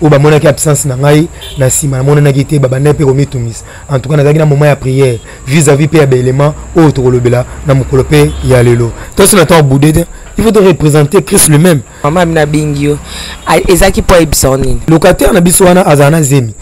Oyo bamonaki absence na ngai na nsima, namonanaki te, babandaki mpe komitungisa. En tout cas nazalaki na moment ya prière vis-à-vis mpe ya baélément oyo tokolobela na mokolo mpe ya lelo. Tosi na ntango bude te, il faut te représenter Christ lui-même. Mama amina abengi yo, ezalaki mpo ayebisa yo nini? Locataire na biso wana azala na zemi,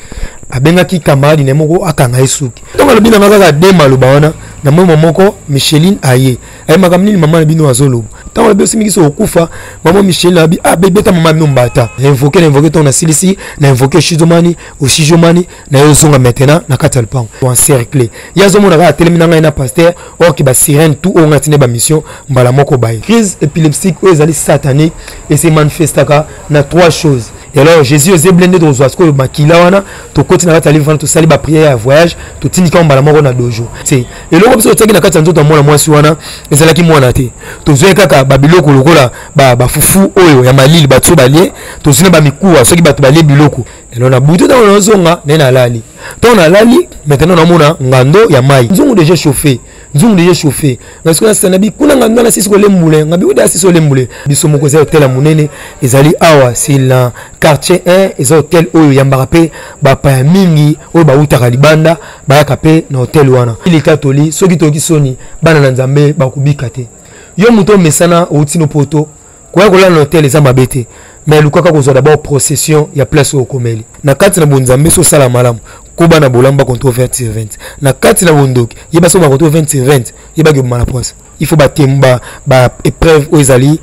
abengaki camarade na ye moko akanga ye suki. Ntongo alobi na nga kaka de maloba wana, na moma moko Micheline aye aye makambo nini mama na bino azoloba. Ntango alobi osimiki so okufa, mama Micheline abi ah bebeta mama bino mbata. Na invoke, na invoke, ntango nasilisi na invoke oshizomani oshizomani na ye ozonga maintenant na kati ya lopango encercle ye azomona kaka atelemi na ngai na pasteur or ke basirene tout oyo ngai atindi bamission mbala moko baye. Crise épileptique oyo ezali satanique ese manifestaka na trois choses. Et alors Jésus ezeble nde tokozwa sikoyo makila wana, tokoti na kati ya livre wana, tosali baprière ya voyage, totindika yango mbala moko na dojo. Se eloko biso totiaki na kati ya nzoto ya mwana mwasi wana ezalaki mwana te, tozwaki kaka babiloko lokola bafufu oyo ya malili bato so balie, tozwi na bamikuwa soki bato balie biloko. Elo na butu ntango nazonga nde nalali, ntango nalali maintenant namona ngando ya mai, nzungu déjà chauffe, nzungu déjà chauffe nga sikoyo nasana bi kuna ngando wana sisi kolembule nga bi oda sisi olembule. Biso moko eza hotel ya monene ezali awa, c'est na quartier 1, eza hotel oyo yambaka mpe bapaya mingi oyo bawutaka libanda bayaka mpe na hotel wana. Litatoli soki toyoki soni, bana na Nzambe bakobika te. Yo moto omesana outi no poto koya kolala na hotel eza mabe te, mais lukaka kozwa d'abord procession ya place oyo okomeli. Na kati na bonzambe so osala malamu koba na bolamu bakonto 20 sur 20. Na kati na bondoki yeba so bakonto 20 sur 20, yebaki obima na poise. Il faut batemba ba épreuve oyo ezali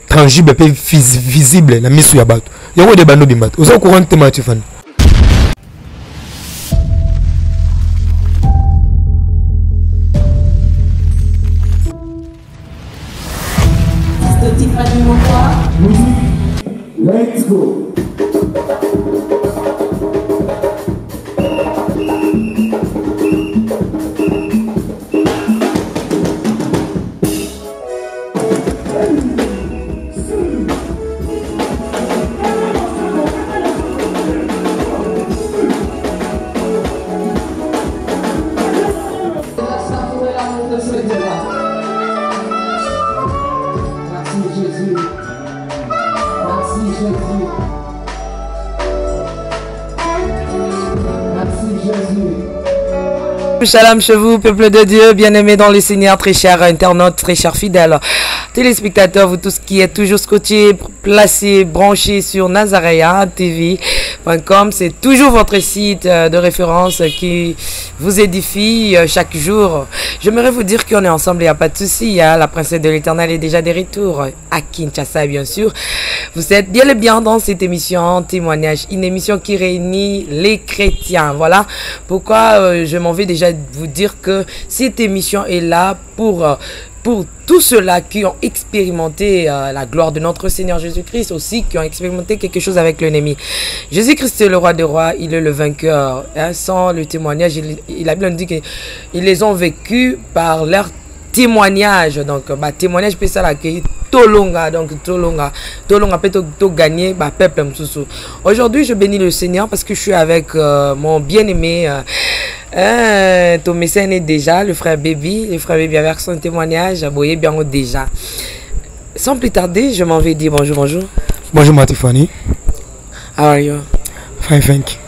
tangible mpe visible na miso ya bato, yango nde bando obima te. Oza courant te Mathieu Fani. Let's go. Merci Jésus. Merci Jésus. Merci Jésus. Shalom chez vous, peuple de Dieu, bien-aimés dans le Seigneur, très chers internautes, très chers fidèles, téléspectateurs, vous tous qui êtes toujours scotchés, placés, branchés sur nazareatv.com. C'est toujours votre site de référence qui vous édifie chaque jour. J'aimerais vous dire qu'on est ensemble, il n'y a pas de souci. Hein? La princesse de l'Éternel est déjà de retour à Kinshasa, bien sûr. Vous êtes bien le bien dans cette émission Témoignage, une émission qui réunit les chrétiens. Voilà pourquoi je m'en vais déjà vous dire que cette émission est là pour tous ceux-là qui ont expérimenté la gloire de notre Seigneur Jésus-Christ, aussi qui ont expérimenté quelque chose avec l'ennemi. Jésus-Christ est le roi des rois, il est le vainqueur. Hein, sans le témoignage, la Bible nous dit qu'ils les ont vécus par leur témoignage. Donc, témoignage, peut ça l'accueillir. Tolonga, donc Tolonga, Tolonga peut to gagner, peuple msusu. Aujourd'hui, je bénis le Seigneur parce que je suis avec mon bien-aimé, Tomesen est déjà, le frère Baby, le frère Baby avec son témoignage, boye bien déjà. Sans plus tarder, je m'en vais dire bonjour, bonjour. Bonjour Matifani. How are you? Fine, thank you.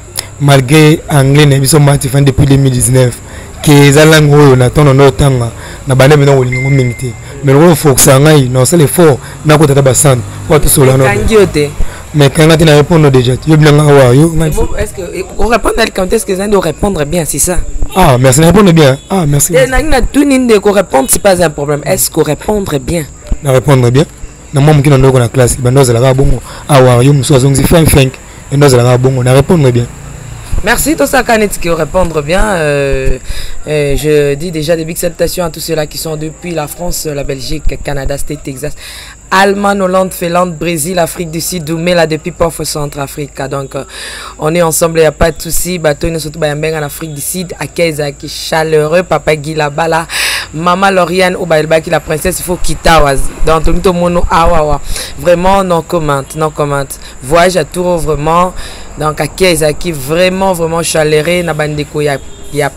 Malgré anglais, na biso Matifani depuis 2019, ke eza langue oyo na tono no tanga na bande mena kolinga ngo mingi te. Mais lokola ofokisa ngai na osala effort na kotata ba centre po atosola no. Kangi yo te. Mais kanga te na répondre déjà. Yo bilanga awa yo ngai. Bon, est-ce que on répond à quand est-ce que ça doit répondre bien, c'est ça? Ah, merci, répondre bien. Ah, merci. Et na na tout ninde ko répondre, c'est pas un problème. Est-ce qu'on répondre bien? Na répondre bien. Na mwa moki na ndoko na classe, bando azalaka bongo. Awa yo mosusu azongisi fin fin. Bando azalaka bongo, na répondre bien. Merci Tosa Kanet qui répondre bien. Je dis déjà des big salutations à tous ceux-là qui sont depuis la France, la Belgique, Canada, State, Texas, Allemagne, Hollande, Finlande, Brésil, Afrique du Sud, Doumé, là depuis Port Centrafrique. Donc on est ensemble, il n'y a pas de souci. Bateau, nous surtout Bayambeng en Afrique du Sud, à Keza, qui chaleureux, Papa Guy là-bas là. Maman Lauriane oyo la princesse, il faut kitawa. Donc tout mono awawa. Vraiment non comment, non comment. Voyage à tour vraiment donc à ezalaki vraiment vraiment chaleureux na bandeko ya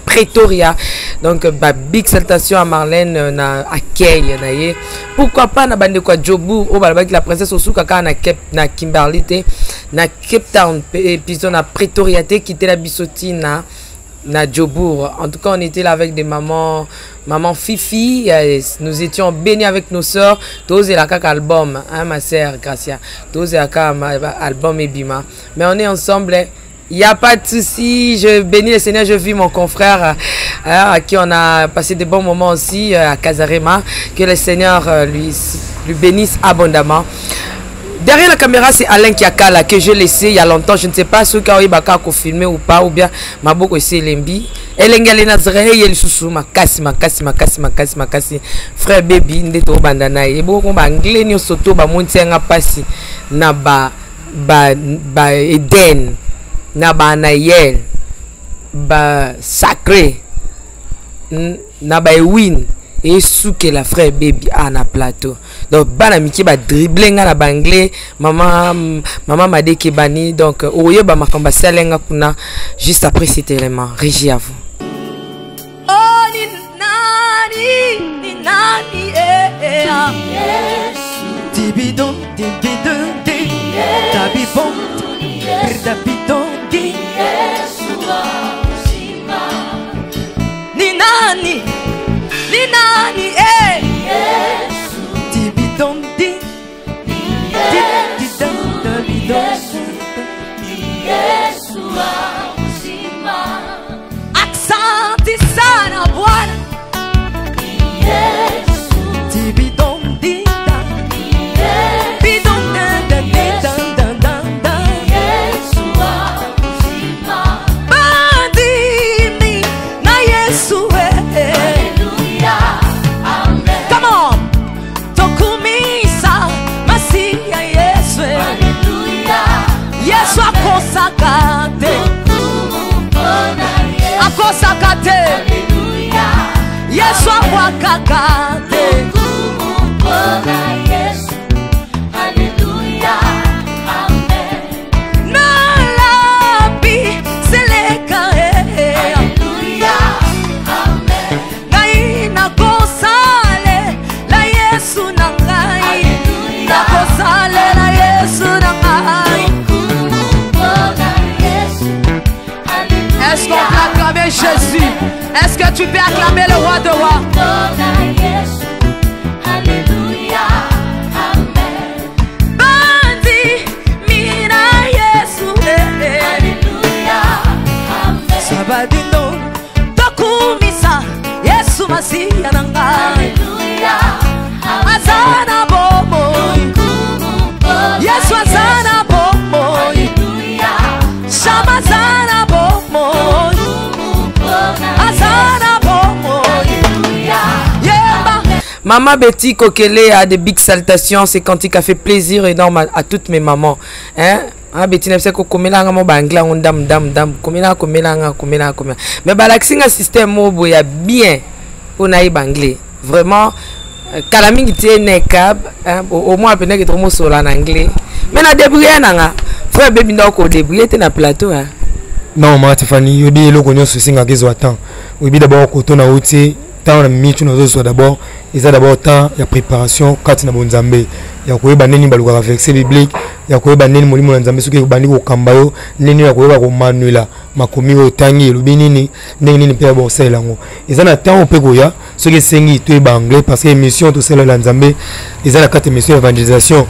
Pretoria. Donc ba big salutation à Marlène na accueil na ye. Pourquoi pas na bandeko ya Joburg oyo balobaki la princesse osuka kaka na Cape, na Kimberley te, na Cape Town et puis na Pretoria te, kitela biso ti na Jobourg. En tout cas, on était là avec des mamans, maman Fifi, nous étions bénis avec nos sœurs. Toze la kaka album, hein, ma sœur Gracia. Toze la kaka album ebima. Mais on est ensemble. Il n'y a pas de souci, je bénis le Seigneur, je vis mon confrère, hein, à qui on a passé de bons moments aussi à Casarema. Que le Seigneur lui bénisse abondamment. Derrière la caméra, c'est Alain Kiakala que j'ai laissé il y a longtemps. Je ne sais pas ce qu'il a filmé ou pas, ou bien maboko eselembi. Elengele Nazaré yel susu makasi makasi makasi makasi makasi. Frère baby ndeto bandana ye boko ba anglais ni soto ba monti nga pasi na ba ba ba Eden na ba Anayel ba sacré na ba Ewin et la frère baby a na plateau. Donc bana miki ba dribbler nga na banglais, maman maman Madeke bani. Donc oye ba makamba salenga kuna juste après cet élément. Régie à vous. Oh ni nani ni nani eh eh ah. Dibidon dibidon di tabibon tabidon di ni nani ni nani eh. Dibidon di di di Asante sana Bwana. Dibidon di da bidon da da di da da da da. Bandimi na Yesu eh. Come on. Tokumisa Masia Yesu eh. Yesu akosaka te. Akosaka te. Yesu abwakaka te. Nalabi seleka eh. Ngai nakosalela Yesu na ngai. Nakosalela Yesu na ngai. Est-ce qu'on peut acclamer Jésus? Est-ce que tu peux acclamer le roi de rois? Bandi mina Yesu eh, eh. Sabadino Tokumisa Yesu Masia na ngai. Aza na bomoi. Yesu aza na bomoi. Shama aza na bomoi. Aza na bomoi. Yemba. Maman Betty Kokele a des big salutations. C'est cantique a fait plaisir énorme à toutes mes mamans. Hein? Ah Betty na bisa ko komela nga mo ba anglais ngo dam dam dam komela komela nga komela komela. Mais balakisi nga système mo boya bien pour na yeba anglais. Vraiment kala mingi tie nekab, hein, au moins pena ke trop sola en anglais. Mais na débrouiller na nga. Frère baby ndako débrouiller te na plateau hein. Non, ma Tiffany, yobi eloko nyonso esengaka ezwa temps. Oyebi d'abord koto na outi temps na mitu nazozwa d'abord eza d'abord temps ya préparation kati na bonzambe ya koyeba ndeni balukaka verset biblique, ya koyeba ndeni molimo na nzambe soki ebandi kokamba yo, ndeni ya koyeba komanuela makomi oyo otangi elobi nini, ndenge nini mpe ya bosalela yango. Eza na temps mpe koya soki esengi toyeba anglais parce que émission tosalela nzambe eza na kati émission ya évangélisation.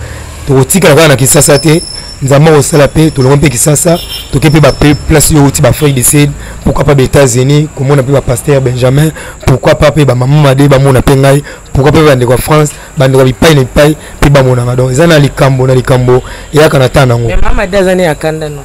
Tokotikala kaka na Kisasa te, nzambe akosala mpe tolongo mpe Kisasa, toke mpe ba place oyo outi ba Afrique du Sud, pourquoi pas ba États-Unis, komona mpe ba pasteur Benjamin, pourquoi pas mpe ba mama Made bamona mpe ngai, pourquoi pas bandeko ya France, bandeko ya bipai na bipai mpe bamonanga. Donc eza na likambo na likambo eyaka na temps nango. Mais mama Made aza ne ya kanda no.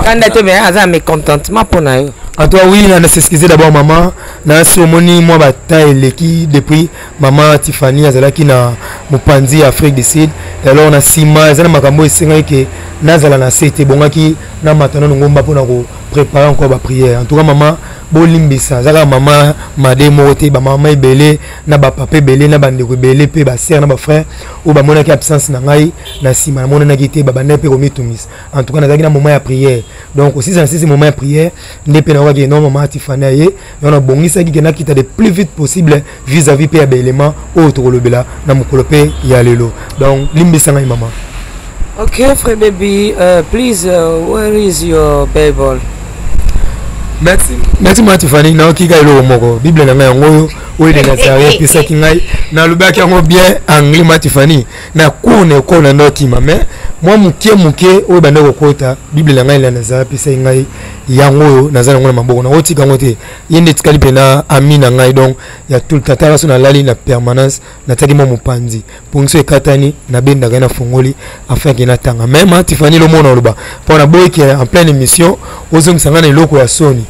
Kanda te mais aza mécontentement mpona yo. En tout cas, oui, on a s'excuser d'abord maman. Na si omoni moi ba temps eleki depuis maman Tiffany azalaki na mopanzi Afrique du Sud. Et alors na sima eza na makambo esengaki ke nazala na se te, bongaki na matana ngomba mpona ko préparer encore ba prière. En tout cas maman, Bolimbisa, aza kaka mama made moko te, bamama ebele na bapapa ebele na bandeko ebele mpe basere na bafrère oyo bamonaki absence na ngai na nsima namonanaki te, babandaki mpe komitungisa. En tout cas nazalaki na moment ya prière, donc osisa na sisi moment ya prière nde mpe nayokaki non, mama Tifani aye. Yango nabongisaki ke nakita le plus vite possible vis-à-vis mpe ya baélément oyo tokolobela na mokolo mpe ya lelo. Donc limbisa ngai, mama. Ok, frère Baby, please, where is your Bible? Merci, merci ma Tifani. Nayoki ka eloko moko, Bible na ngai yango oyo, oyo de Nazareth epesaki ngai. Nalobaki yango bien anglais, ma Tifani, na cour na ekole na ndokima, mais mwa moke moke oyo banda kokota. Bible na ngai na Nazareth apesaki ngai yango oyo, naza nango na maboko, nakotika yango te. Ye nde etikali mpena ami na ngai, donc ya tout tata. So nalali na permanence, natiaki mwa mopanzi pongiso ekatani, nabendaka ye, nafungoli afin ke natanga. Mais ma Tifani, lomona oloba mpo naboyiki en pleine émission ozongisa ngai na eloko ya soni.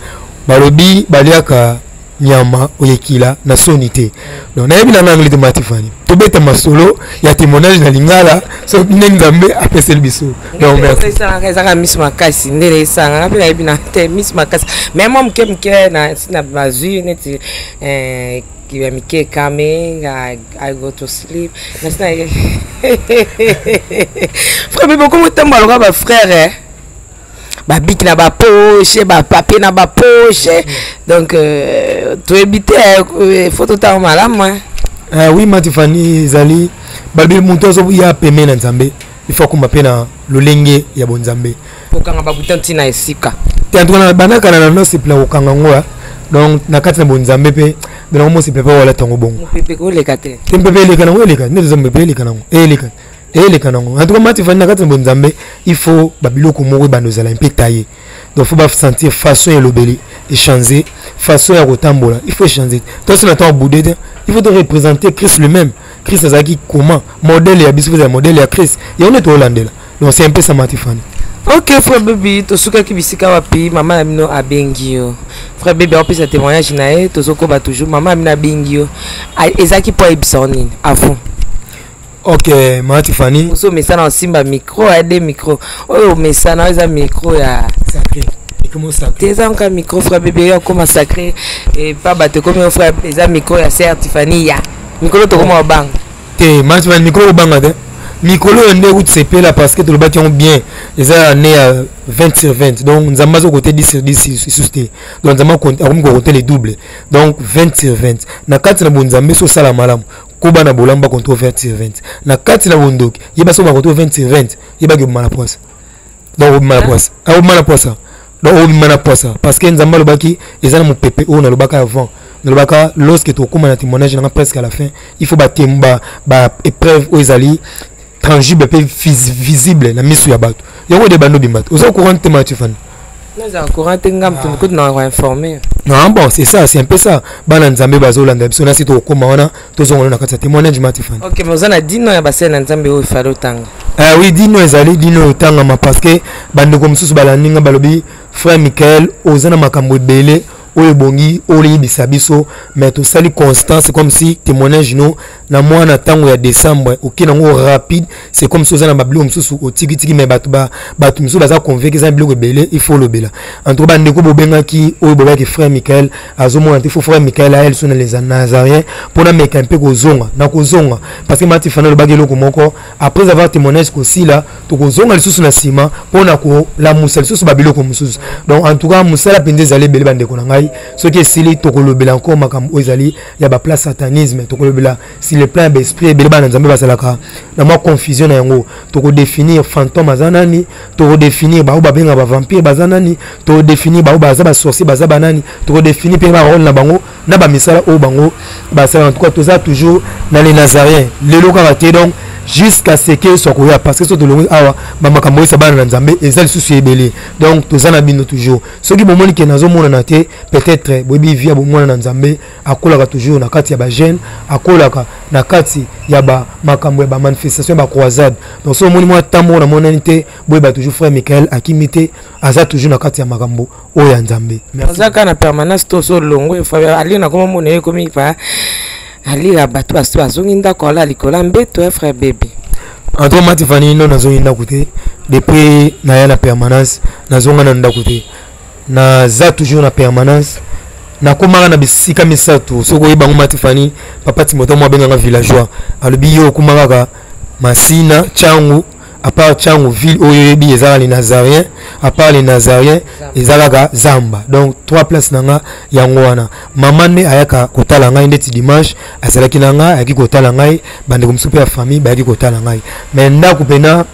Balobi baliaka nyama oyekila na soni te. Donc nayebi na ngai anglais te, ma Tifani, tobeta masolo ya témoignage na lingala soki ndenge Nzambe apeseli biso. Donc merci. Esalaka, ezalaka miso makasi nde esangaka mpe nayebi na te miso makasi, mais mwa moke moke na bazwi neti ya mike coming. I go to sleep. Nasi na frère Bebe okomi otambola lokola bafrère, babiki na bapoche, bapapier na bapoche. Donc toyebi te, faut totanga malamu. Oui, Matifani, ezali balobi moto azoya peme na Nzambe, il faut akoma mpe na lolenge ya bonzambe. Kokanga babuta ntina esika. Te, en tout cas bandaka na nosepela kokanga yango. Donc na kati na bonzambe mpe donc mosepela mpe walata yango bongo. Mopepe koleka te. Te, mpepe eleka nango, eleka nde toza, mpepe eleka nango, eleka, eleka nango. En tout cas Matifani, na kati na bonzambe il faut babiloko moko ebanda ozala mpe taye. Donc faut basentir façon elobeli échanger, façon ya kotambola il faut échanger. Tosi na ntango bude te, il faut te représenter Christ lui-même. Christ azalaki comment? Modèle ya biso ezala modèle ya Christ, yango nde toolandela. Donc c'est un peu ça, Matifani. Ok, frère Baby, tosukaki bisika wapi? Mama na bino abengi yo. Frère Baby aopesa témoignage na ye, tozokoba toujours. Mama na bino abengi yo, ezalaki mpo ayebisa yo nini avant? Ok, mama Tifani. Oso omesana osimba micro ya de micro oyo omesana, oyo eza micro ya sacré. Te, eza nka micro frère Bebe oyo akoma sacré epa bato ekomi frère, eza micro ya sœur Tifani ya mikolo tokoma obanga. Te, mama Tifani, micro obanga te. Mikolo oyo nde euti sepela parce que tolobaki yango bien, eza année ya 20 sur 20. Donc Nzambe azokote 10 sur 10 lisusu te, donc Nzambe akomi kokote le double, donc 20 sur 20 na kati na bonzambe. So osala malamu, koba na bolamu, bakontrole 20 sur 20. Na kati na bondoki, yeba so bakontrole 20 sur 20, yebaki obima na poisa. Donc obima na poisa, obima na poisa, donc obima na poisa parce que Nzambe alobaki eza na mopepe oyo nalobaka avant. Nalobaka lorsque tokóma na témoignage nanga presque à la fin, il faut batemba ba épreuve oyo ezali tangible mpe visible na miso ya bato. Yango nde bando obima te. Oza courant te, ma Tifani? Naza courant te, nga moto mokuti na koinforme. Non, bon, c'est ça, c'est un peu ça. Bana Nzambe bazolanda biso nasi, tokokóma wana, tozonga na kati ya témoignage, ma Tifani. Ok, mais oza na dino ya basali na Nzambe oyo efali otanga? Ah oui, dino ezali, dino oyo otangama parce que bandeko mosusu balandi nga, balobi: "Frère Michael, oza na makambo ebele oyo ebongi oyebisa biso, mais tosali constant, c'est comme si témoignage no na mwana ntango ya décembre oke nango rapide, c'est comme si oza na babiloko mosusu otikitiki." Mais bato bato mosusu baza convaincu eza na biloko ebele il faut olobela. En tout cas bandeko bobengaki oyo bolobaki frère Michael azomona te, faut frère Michael ayel so na les Nazaréens mpona meka mpe kozonga na kozonga, parce que Matifana olobaki eloko moko: après avoir témoignage kosila, tokozonga lisusu na nsima mpona kolamusa lisusu babiloko mosusu. Donc en tout cas mosala mpenza ezali ebele, bandeko na ngai. Soki esili, tokolobela encore makambo oyo ezali ya baplace satanisme, tokolobela sur le plan ya baesprit ebele. Bana Nzambe bazalaka na mwa confusion na yango. Tokodéfinir fantôme aza nani, tokodéfinir baoyo babengaka bavampire baza nani, tokodéfinir baoyo baza basorcier baza banani, tokodéfinir mpe barole na bango na bamisala oyo bango basala. En tout cas toza toujours na les Nazaréens lelo kaka te, donc jusqu'à ce que soit koya, parce que so tolongwi awa, bamakambo oyesa bana na Nzambe eza lisusu ebele. Donc toza na bino toujours. Soki bomoni ke nazomonana te, peut-être boyebi vie ya bomwana na Nzambe, akolaka toujours na kati ya bajeune, akolaka na kati ya bamakambo ya bamanifestation ya bacroisade. Donc so omoni mwa ntango namonani te, boyeba toujours frère Michael akimi te, aza toujours na kati ya makambo oyo ya Nzambe. Aza kaka na permanence to so longwe? Ali nakoma mona ye ekomi pa alila, bato basi bazongi ndako, ala likolo ya mbeto ya frère Bebe. En tout cas Matifani, no, nazongi ndako te. Depuis naya na permanence, nazonga na ndako te, naza toujours na permanence. Nakomaka na bisika misato. Soki oyeba yango, Matifani, papa Timothée mo abenganga villageois, alobi yo okoma kaka Masina, Tshangu. À part Tshangu, ville oyo oyebi ezaka les Nazariens. À part les Nazariens, eza kaka zamba. Donc trois places na nga yango wana. Mama nde ayaka kotala ngai. Ndeti dimanche azalaki na ngai, ayaki kotala ngai. Bandeko mosusu mpe ya famille bayaki kotala ngai. Mais ndako mpena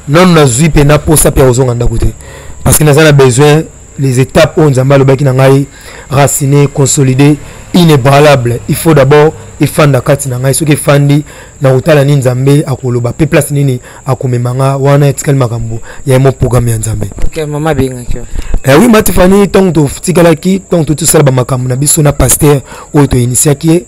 nano nazwi mpena posa mpe ya kozonga ndako te, parce que naza na besoin les étapes oyo Nzambe alobaki na ngai, raciné, consolidé, inébranlable. Il faut d'abord efanda kati na ngai. Soki efandi, na kotala nini Nzambe akoloba mpe place nini akomema nga. Wana etikali makambo ya ye, mo programme ya Nzambe. Ok, mama abengaki yo? Oui, Matifani, ntango totikalaki, ntango tosala bamakambo na biso na pasteur oyo toinitiaki ye,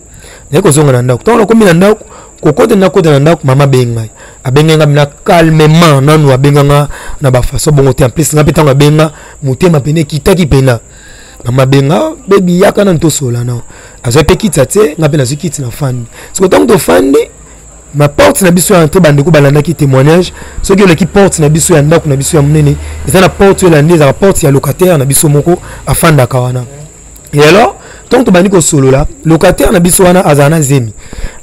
naye kozonga na ndako. Ntango nakomi na ndako, kokota, nakota na ndako, mama abengi ngai. Abengi ngai na calmement. Nanu abenga nga na bafaçon bongo te. En plus, nga mpe ntango abenga, motema pene ekitaki mpena. Mama abenga: "Bebi, yaka nanu tosola." Nao azwi mpe kiti atie, nga mpe nazwi kiti na fandi. Siko ntango tofandi na porte na biso ya entrée, bandeko balandaki témoignage, soki oleki porte na biso ya ndako na biso ya monene, eza na porte oyo elandi, ezaka porte ya locataire na biso moko afandaka wana. Et alors, ntango tobandi kosolola, locataire na biso wana azala na zemi.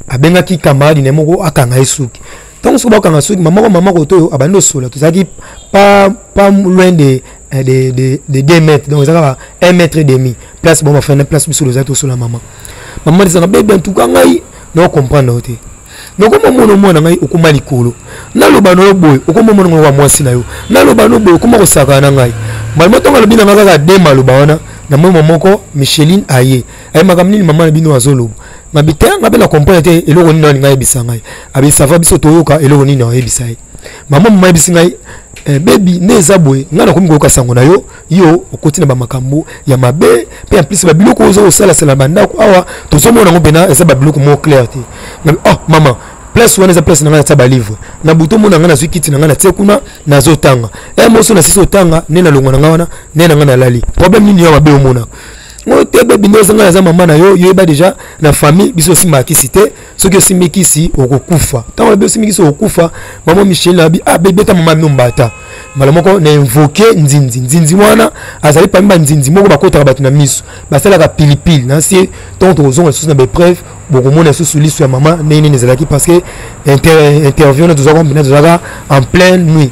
Abengaki camarade na ye moko akanga ye suki. Ntango soki bakanga suki, mama mama koto oyo abandi kosola, tozalaki pas loin de 2 mètres, donc eza kaka 1 mètre et demi place bon bafanda, place biso tozali tosola. Mama ezaka: "Bebe, en tout cas ngai na comprendre yo te. Nakoma mona mwana ngai okoma likolo, naloba na yo boye, okoma mona ngai wa mwasi na yo, naloba no boye, okoma kosakana na ngai." Mbala ntongo alobi na ngai kaka de maloba wana, na moma moko Micheline aye aye: "Makambo nini mama na bino azoloba?" Ngabi te, nga mpe na comprendre te eloko nini alinga ayebisa ngai. Abi sava, biso toyoka eloko nini ayebisa ye. Mama ayebisi ngai: "Bebi, nde eza boye, ngai nakomi koyoka sango na yo, yo okoti na bamakambo ya mabe. Mpe en plus, babiloko oyo oza kosalasala na bandako awa, tozomona yango mpena, eza babiloko moko clair te." Ngabi: "Oh mama, place wana eza place na ngai, natia balivre na butu. Omona ngai nazwi kiti na ngai, natie kuna, nazotanga. E moso nasisi otanga nde nalongwa na ngai wana, nde na ngai nalali. Problème nini ya mabe omonaka ngo te? Bebi, nde oza, ngai naza mama na yo. Yoyeba déjà, na famille biso osimbaka kisi te. Soki osimbi kisi, okokufa. Ntango lobi osimbi kisi, okokufa." Mama Michel abi: "Ah bebi, beta mama bino mbata." Mbala moko na invoke nzinzi. Nzinzi wana azali parmi banzinzi moko bakotaka bato na miso, basalaka pilipili na se. Ntango tokozonga lisusu na baépreuve, bokomona lisusu liso ya mama ndenge nini ezalaki, parce que interview wana tozalaka mpena, tozalaka en pleine nuit.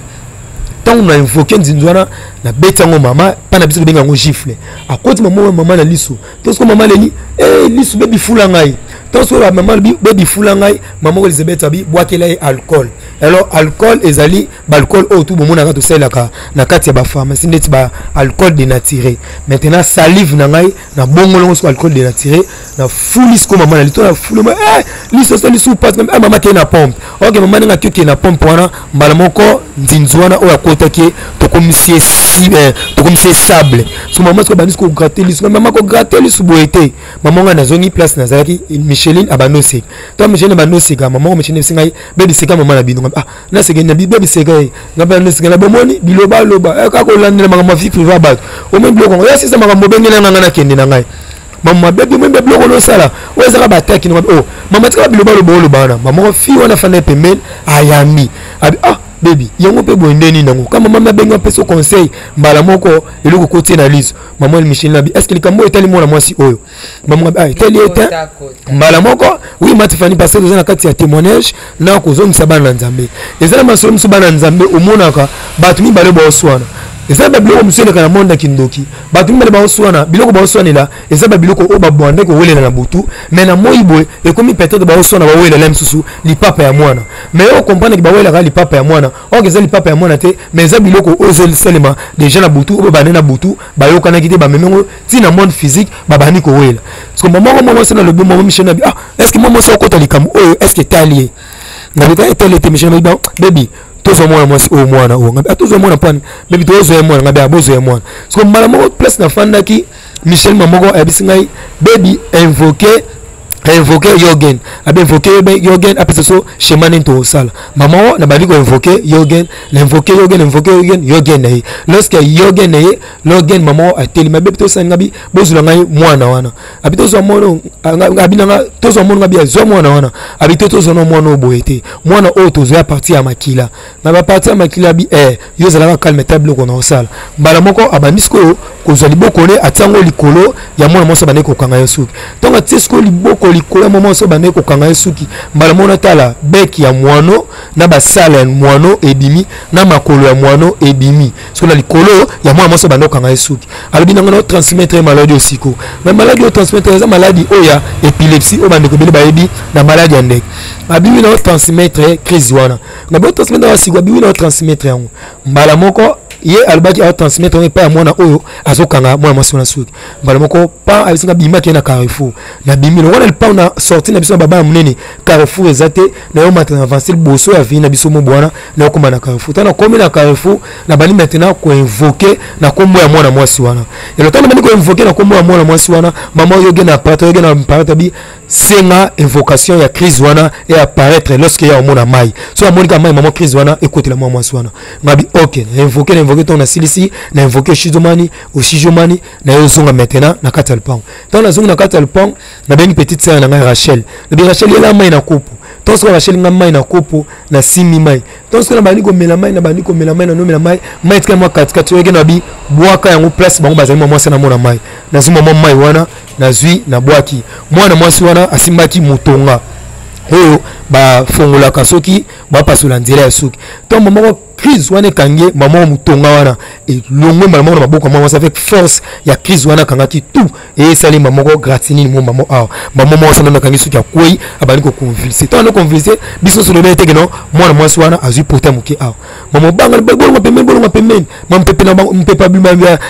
Ntango na invoke nzinzi wana, nabeti yango mama mpa na biso, tobenga yango gifle. Akoti mama na liso. To siko mama aleli: "E liso, bebi, fula ngai." To siko mama alobi: "Bebi, fula ngai." Mama Elizabeth abi: "Bwakela ye alcool." Alors alcool ezali baalcool oyo tu bomonaka tosalelaka na kati ya bapharmacie, ndeti baalcool dénaturé. Maintenant, salive na ngai na bongolongo siko alcool dénaturé, na fuli siko mama na lito, na fuli ma liso so liso pasi. Ah, mama akei na pompe. Ok, mama ndenge akei okei na pompe wana, mbala moko nzinzi wana oyo akotaki ye, tokomisi ye tokomisi ye sable. So mama siko abandi siko kogratter liso. Mama kogratter liso boye te. Mama ngai nazongi place nazalaki, Micheline abandi oseka. To Micheline abandi oseka, mama ngo Micheline ebisi ngai: "Bebi, seka mama na bino." Ah, naseke na bebi, seka ye. Ngai mpe naseka na bomoni bilobaloba, kaka kolandela makambo ya vie privée ya bato. Omoni biloko yango ya sisa, makambo obengeli nga, ngai nakende na ngai. Mama bebi, omoni biloko nosala oyo ezaka bataki na. Oh mama, tika bilobaloba oloba wana. Mama fille wana afanda ye pembeni, ayambi, abi: "Ah bebi, yango mpe boye nde nini yango?" Ka mama abengi, apesa conseil, mbala moko eloko kotie na liso. Mama Micheline abi: "Est ce que likambo oyo etali mwana mwasi oyo?" Mama abi: "Ah, etali ye te." Mbala moko, oui, Matifani, parce que toza na kati ya témoignage na kozongisa bana na Nzambe. Eza na masolo mosusu, bana na Nzambe, omonaka bato mibale baoswana. Eza babiloko mosusu eleka na monde ya kindoki. Bato mibale baoswana, biloko baoswanela eza babiloko oyo babwande kowelela na butu. Mais na moi boye ekomi peut-être baoswana, bawelela mosusu lipapa ya mwana. Mais oyo comprendre ke bawelaka lipapa ya mwana, or eza lipapa ya mwana te, mais eza biloko oyo ezosalema déjà na butu, oyo babande na butu, bayokanaki te, bamemi yango ntina monde physique, babandi kowela. Parce que mama moko mwasi nalobi, mama Michel nabi: "Ah, est ce que mwa mwasi akota likambo oyo, est ce que etali ye?" Ngabi ta etali ete. Michel nabi: "Bebi, tozwa mwana mwasi oyo, mwana oyo." Ngabi: "Tozwa mwana mpani, bebi? Tozwa ye mwana." Ngabi: "Bozwa ye mwana." Parce que mbala moko place nafandaki, Michel ma moko ayebisi ngai: "Bebi, invoqué Yogen." Abi invoqué Yogen, apesa so schéma nini tokosala. Mama o nabandi koinvoquer Yogen, na invoqué Yogen, invoqué Yogen, Yogen na ye. Lorsque Yogen na ye, Yogen, mama o atelemi: "Abebi, tosali." Ngabi: "Bozwela ngai mwana wana." Abi: "Tozwa mwana." Abi nanga: "Tozwa mwana." Ngabi: "Azwa mwana wana." Abi: "Te, tozwa na mwana oyo boye te. Mwana oyo tozwa ya partie ya makila na bapartie ya makila." Abi: "Yo ozalaka calme, ta biloko na osala." Mbala moko abandi sikoyo kozwa liboko ne atia yango likolo ya mwana mwasi abandaki kokanga ye suki. Ntango atie sikoyo liboko likolo ya mwana mwasi abandaki kokanga ye suki, mbala moko natala beke ya mwano na basala ya mwano ebimi na makolo ya mwano ebimi sikoyo na likolo ya mwana mwasi abandaki kokanga ye suki. Alobi nango na transmettre ye maladi oyo sikoyo, mais maladi oyo transmettre eza maladi oyo ya epilepsie oyo bandeko ebele bayebi na maladi ya ndeke. Abiwi na transmettre crise wana na bo transmettre yango sikoyo, abiwi na transmettre yango mbala moko. Ye alobaki ao transmettre yango epai ya mwana oyo azokanga mwana mwasi wana suki. Mbala moko pa abisinga bimaki ye na Carrefour. Nabimi lokola lipango na sorti na biso na baba ya monene, Carrefour eza te. Na yo mata na avance liboso ya vini na biso mobo wana, na okoma na Carrefour. Ntango nakomi na Carrefour, nabandi maintenant koinvoke na nkombo ya mwana mwasi wana. Elo ntango nabandi koinvoke na nkombo ya mwana mwasi wana, mama oyoge na aparate, oyoge na aparate abi senga invocation ya crise wana e apparaître lorsque ya omona mai. So amoni ka mai, mama, crise wana ekotela mwana mwasi wana. Ngabi ok, na invoke, na invoke. Ntango nasilisi na invoke oshizomani oshizomani, na yo ozonga maintenant na kati ya lupango. Ntango nazongi na kati ya lupango, nabengi petite sœur na ngai Rachel. Nabi Rachel, yela mai na kopo. Ntango soki Rachel nga mai na kopo, nasimbi mai. Ntango soki nabandi komela mai, nabandi komela mai, nanomela mai, mai etikali mwa katikati. Oyeke na bi bwaka yango place bango bazali. Mwa mwasi namona mai, nazwi mwa mai wana, nazwi nabwaki. Mwana mwasi wana asimbaki motonga oyo bafongolaka soki bapasola nzela ya suki. Ntango moko crise wana ekangi ye, mama motonga wana elongwe mbala moko na maboko ya mwana mwasi avec force ya crise wana akangaki tout. Esali mama moko gratinine mo mama awa, mama moko asana akangi suki, akwei, abandi koconvulse. Ntango ando convulse, biso nyonso lobi eteke no mwana mwasi wana azwi pota moke awa. Mama obanga, bolongwa pembeni, bolongwa pembeni. Ma mpepe na mpepe abima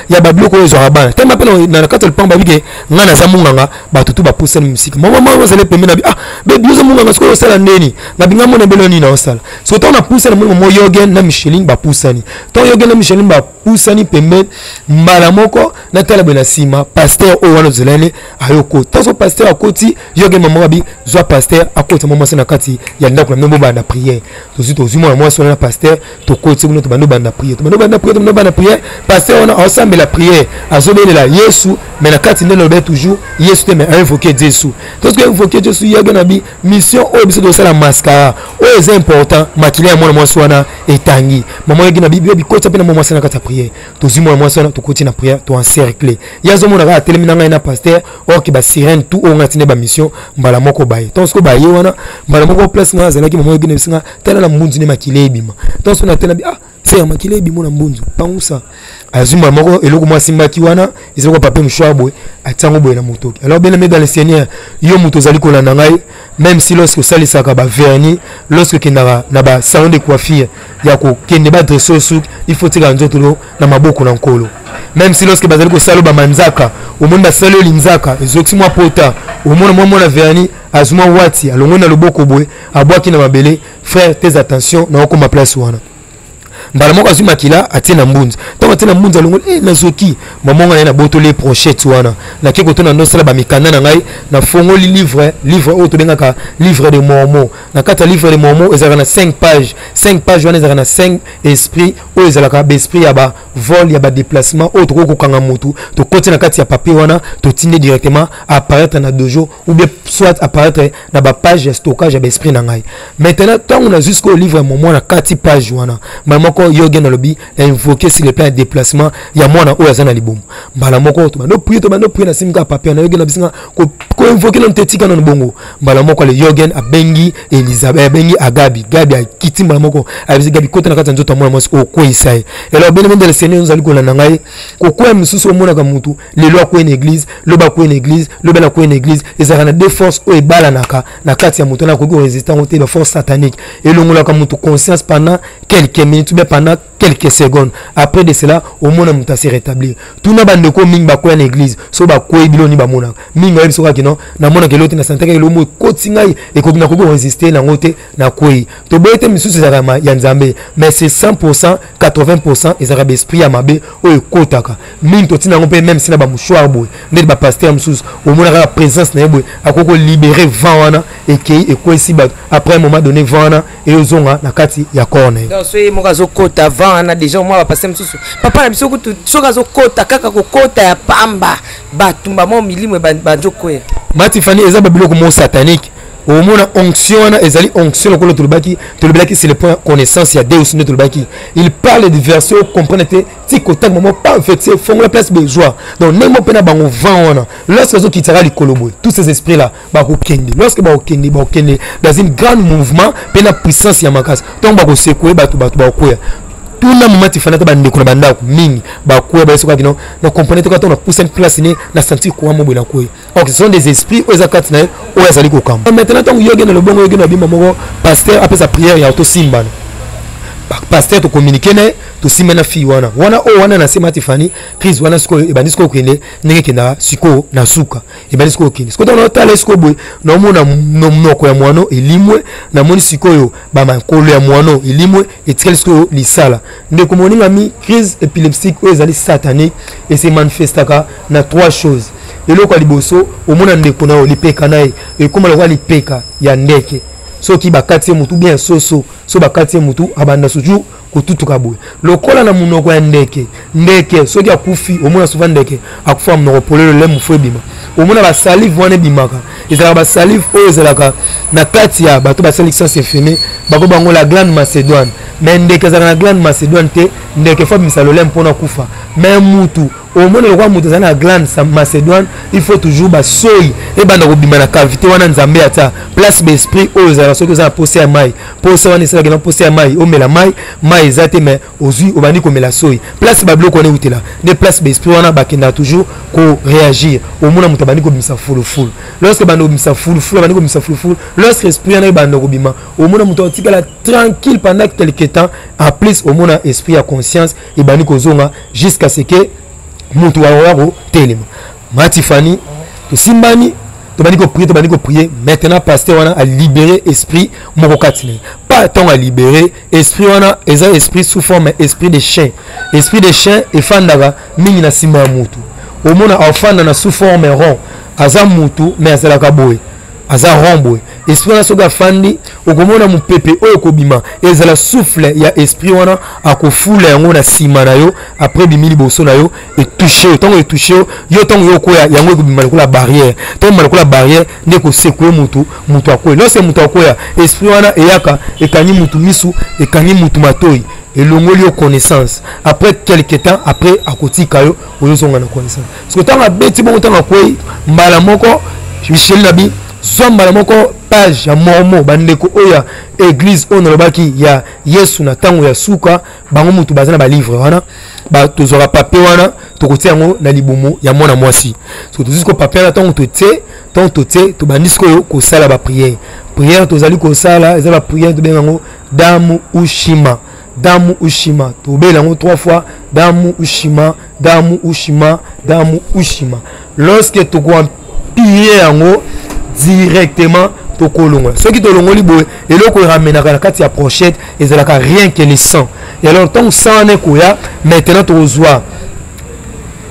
ya babiloko oyo ezwaka bana tema mpe na kati ya lopango. Babike ngai naza monganga, bato tu bapusani mosika. Mama mama azali pembeni na bi ah bebi, oza monganga, sikoyo osala ndeni? Na binga mona ebele nini naosala soki ntango napusani moni mama Yogen na Micheline bapusani. Ntango Yogen na Micheline bapusani pembeni, mbala moko natala boye na nsima, pasteur oyo wana ozelani ayoko. Ntango so pasteur akoti, Yogen mama babi zwa pasteur akota mwa mwasi na kati ya ndako na bino, bobanda prière. Tozwi mwana mwasi wana na pasteur, tokoti kuna, tobandi obanda prière, tobandi obanda prière, tobandi obanda prière. Pasteur wana aosambela prière, azobelela Yesu, mais na kati nde naloba toujours Yesu te, mais ainvoke Jesu. Tosoki invoke Jesu, yage na bi mission oyo biso tozosala mascara oyo eza important. Makila ya mwana mwasi wana etangi. Mama yoki na bibi bikota mpe na mwana mwasi na kati ya prière. Tozwi mwana mwasi wana, tokoti na prière, toencercle ye, azomona kaka atelemi na ngai na pasteur. Orke basirene tout oyo ngai atindi bamission, mbala moko baye. Ntango sikoyo baye wana, mbala moko place ngai azalaki, mama yoki na bisinga tala na mbunzu nde makila ebima. Ntango sikoyo natela bi ah se makila ebima na mbunzu, pangusa. Azwi mbala moko eloko mwa asimbaki wana, ezali kwa papier mouchoir boye, atia yango boye na motoki. Alors bien aimé dans le Seigneur, yo moto ozali kolanda ngai, même si lorsque osalisaka bavernis, lorsque okendaka na basalon de coiffure ya kokende badresse oyo suki, il faut tika nzoto no na maboko na Nkolo. Même si lorsque bazali kosala yo bamanzaka, omoni basali yo linzaka, ezokisi mwa pota, omona mwa mwana vernis azwi mwa wati, alongoli na loboko boye, abwaki na mabele. Frère, tes attention na okoma place wana. Mbala moko azwi makila, atie na mbunzu. Ntango atie na mbunzu, alongoli eh, nazoki mama ngai nabotoli brochette wana, nake kotuna ndosala bamikanda na ngai. Nafongoli livre, livre oyo tobengaka Livre de Mormon. Na kati ya Livre de Mormon ezalaka na 5 page. 5 page wana ezalaka na 5 esprit oyo ezalaka baesprit ya bavol, ya badéplacement oyo tokoki kokanga motu. Tokoti na kati ya papier wana, totindi directement apparaître na dojo ou bien soit apparaître na bapage ya stockage ya baesprit na ngai. Maintenant ntango nazwi sikoyo livre ya Mormon na kati page wana, mbala moko Yogen alobi invoquer sur le plan ya déplacement ya mwana oyo aza na libumu. Mbala moko tobando prier, tobando prier, nasimbi kaka papier na Yogen na bisinga koinvoke nanu te, tika nanu bongo. Mbala moko ale Yogen abengi Elizabeth, abengi Agabi. Gabi akiti mbala moko, ayebisi Gabi kota na kati ya nzoto ya mwana mwasi okweyisa ye. Alors bien aimé dans le Seigneur, ozali kolanda ngai, kokwea mosusu omonaka mutu lelo akwei na église, lobi akwei na église, lobi akwei na église. Ezalaka na deux forces oyo ebalanaka na kati ya moto wana, akoki koresiste yango te. Baforce satanique elongolaka moto conscience pendant quelques minutes ou bien pendant quelques secondes. Après de cela, omona moto ase rétablir. Tuna bandeko mingi bakwea na église, so bakwei biloni bamonaka mingi, bayebi soki akino namonaka eloko te, na santaka eloko moko ekoti ngai, ekoki nakoki koresiste nango te, nakwei. Toboyi te misusu ezalaka ya Nzambe, mais c'est 100, 80 ezalaka baesprit ya mabe oyo ekotaka mingi. Totina yango mpe même si na bamouchoir boye, ndeti bapasteur mosusu omona kaka présence na ye boye, akoki kolibere vent wana, ekei ekwesi bato. Après un moment donné, vent wana eyozonga na kati ya corps na ye. Donc so ye moko azokota vent wana déjà, omwa bapasteur mosusu, papa na biso kutu, soki azokota kaka kokota ya pamba, batumba mwa milimo banzokwea. Matifani, eza babiloko mo satanique. Omona onction wana ezali onction lokola tolobaki, tolobelaki c'est le point connaissance ya Deus nde tolobaki. Il parle de verset comprendre te ti kotanga mamo pas en fait c'est fongola place besoin. Donc ndenge moko mpe na bango vent wana lorsque azokitaka likolo boye, tous ces esprits là bakokende, lorsque bakokende, bakokende dans une grande mouvement mpe na puissance ya makasi. Ntango bakosekue bato, bato bakokwea. Tuna mama Tifana, ata bandeko na bandako mingi bakwea, bayesokaki no na comprendre te kaka ntango napusani place ne na sentir courant mo boye nakwea. Ok, ce sont des esprits oyo eza kati na ye oyo azali kokamba. Maintenant ntango yoge na lobongo, yoge na bima moko, pasteur apesa prière ya tosimbana, pasteur tocommunique na ye, tosimba na fille wana wana oyo wana na sema Tifani. Crise wana sikoyo ebandi sikoyo kokende ndenge ekendaka sikoyo na suka, ebandi sikoyo kokende sikoyo. Ntango naotala sikoyo boye, naomona monoko ya mwano elimwe, namoni sikoyo bamakolo ya mwano elimwe, etikali sikoyo lisala. Ndeko moningami, crise épileptique oyo ezali satanique, ese manifestaka na trois choses. Eloko ya liboso, omona ndeko na yo lipeka na ye ekóma lokola lipeka ya ndeke soki bakati ye motu, bien soso so bakati ye motu, abanda suju kotutuka boye lokola na monoko ya ndeke. Ndeke soki akufi, omona souvent ndeke akufa monoko polele, lolemo fo ebima. Omona basalive wana ebimaka, ezalaka basalive oyo ezalaka na kati ya bato basali science infirmier, bako bango la glande macédoine. Mais ndeke ezalaka na glande macédoine te. Ndeke fo abimisa lolemo mpona kufa. Mais mutu, omona lokola moto azali na glande macédoine, il faut toujours basoi ebanda kobima na cavité wana. Nzambe ata place baesprit oyo ezalaka, soki oza na posa ya mai, posa wana esalaki na posa ya mai, omela mai, mai eza te, mais ozwi, obandi komela soi. Place babiloko wana eutela nde place baesprit wana bakendaka toujours koréagir. Omona moto abandi kobimisa fulufulu. Lorsque banda kobimisa fulufulu, abandi kobimisa fulufulu, lorsque esprit wana ebanda kobima, omona moto atikala tranquille pendant quelque temps. En plus, omona esprit ya conscience ebandi kozonga jusqu'à ce que moto akoya kotelema. Matifani, tosimbani, tobandi koprier, tobandi koprier. Maintenant pasteur wana alibéré esprit moko kati na ye. Pa ntango alibéré esprit wana, eza esprit sous forme esprit de chien. Esprit de chien efandaka mingi na nsima ya motu. Omona afanda na sous forme rond, aza motu mais azalaka boye, aza rond boye. Esprit wana soki afandi, okomona mopepe oyo ekobima ezala souffle ya esprit wana, akofula yango na nsima na yo, après ebimi liboso na yo, etouche yo. Ntango etouche yo, yo ntango yo okoya, yango ekobima lokola barrière. Ntango ebima lokola barrière nde ekosekue motu, motu akoya. Lorsque motu akoya, esprit wana eyaka, ekangi motu misu, ekangi motu matoi, elongoli yo connaissance. Après quelque temps, après akotika yo, ozozonga na connaissance. Parce que ntango abeti bongo, ntango akwei mbala moko, Michel nabi zwa mbala moko page ya Mormo. Bandeko oyo ya église oyo nalobaki ya Yesu na ntango ya suka, bango motu baza na balivre wana. Tozwaka papier wana, tokotia yango na libumu ya mwana mwasi. So tozwi sikoyo papier wana, ntango totie, ntango totie, tobandi sikoyo kosala baprière. Prière tozali kosala eza baprière tobenga yango damu ushima, damu ushima. Tobela yango trois fois: damu ushima, damu ushima, damu ushima. Lorsque tokoampire yango directement, tokolongola. Soki tolongoli boye, eloko eramenaka na kati ya prochette ezalaka rien que le sang. Et alors ntango sang wana ekoya, maintenant tokozwa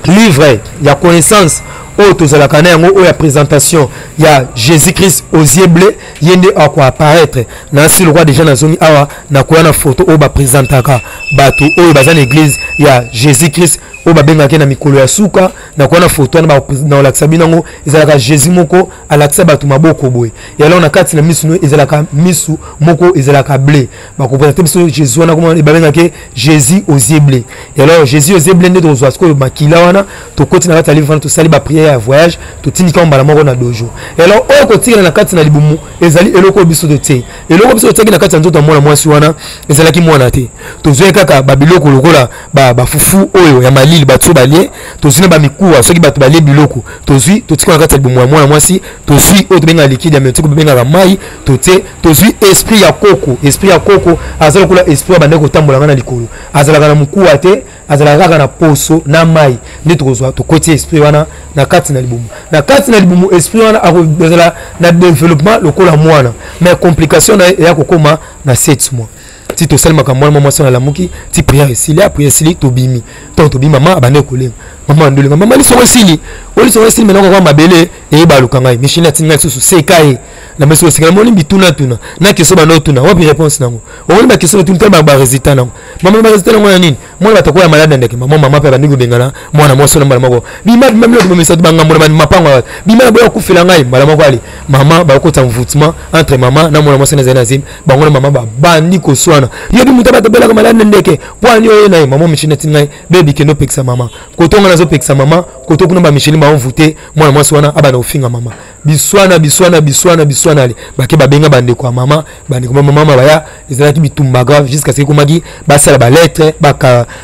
livre ya connaissance oyo tozalaka na yango, oyo ya présentation ya Jésus Christ aux yeux bleus. Ye nde akoapparaître na nsi lokwa. Déjà nazongi awa, nakoya na photo oyo baprésentaka bato oyo baza na église ya Jésus Christ oyo babengaki na mikolo ya suka. Nakoya na photo wana, nakolakisa bino yango. Ezalaka Jésus moko alakisa bato maboko boye. Et alors na kati na misu no ezalaka misu moko ezalaka bleu. Bakoprésente biso Jésus wana, koma babengaki Jésus aux yeux bleus. Et alors Jésus aux yeux bleus nde tokozwa sikoyo makila wana, tokoti na kati ya livre wana, tosali baprière ya voyage, totindika ngo mbala moko na dojo. Et alors oyo kotikala na kati na libumu ezali eloko oyo biso totie. Eloko biso totiaki na kati ya nzoto ya mwana mwasi wana ezalaki mwana te. Tozwaki kaka babiloko lokola bafufu oyo ya malili bato so balie, tozwi na bamikuwa soki bato balie biloko, tozwi, totika na kati ya libumu ya mwana mwasi. Tozwi oyo tobengaka liquide ya miotique, babengaka mai, totie. Tozwi esprit ya koko. Esprit ya koko aza lokola esprit ya bandeki kotambola nga na likolo, azalaka na mokuwa te, azalaka kaka na poso na mai. Nde tokozwa, tokoti esprit wana na kati na libumu. Na kati na libumu, esprit wana akozala na développement lokola mwana, mais complication na ye eya kokóma na 7 mois. Ti tosali makambo wana, mwa mwasi wana alamuki. Ti prière esili, prière esili, tobimi. Ntango tobimi, mama abandi kolenga, mama andolenga: "Mama, lisongo esili o, lisongo esili." Maintenant kaka mabele eyebaluka ngai. Michel atindi ngai lisusu seka ye. Na meso oseka, namoni bitunatuna na question banda otuna, wapi réponse nango? Omoni baquestion batuni, tala baresultat nango. Mama, baresultat nango ya nini? Mwana bato akoya malade na ndeke. Mama, mama mpe abandi kobengana mwana mwasi wana mbala moko. Bima, bima, bino bomesa bangambo na mapango ya bato. Bima na boya kokufela ngai mbala moko. Ale mama bakokota mvoutement entre mama na mwana mwasi nazali na zemi. Bango na mama babandi koswana. Yebi moto bato abelaka malade na ndeke po ani oye na ye. Mama Micheline atindi ngai: bebi, kende opekisa mama. Koto nga nazopekisa mama, koto kuna bamicheline baenvoûte mwana mwasi wana, abanda kofinga mama. Biswana, biswana, biswana, biswana. Ale bake babenga bandeko ya mama, bandeko ya mama baya. Ezalaki bitumba grave jusqu'à ce ekomaki basala balettre,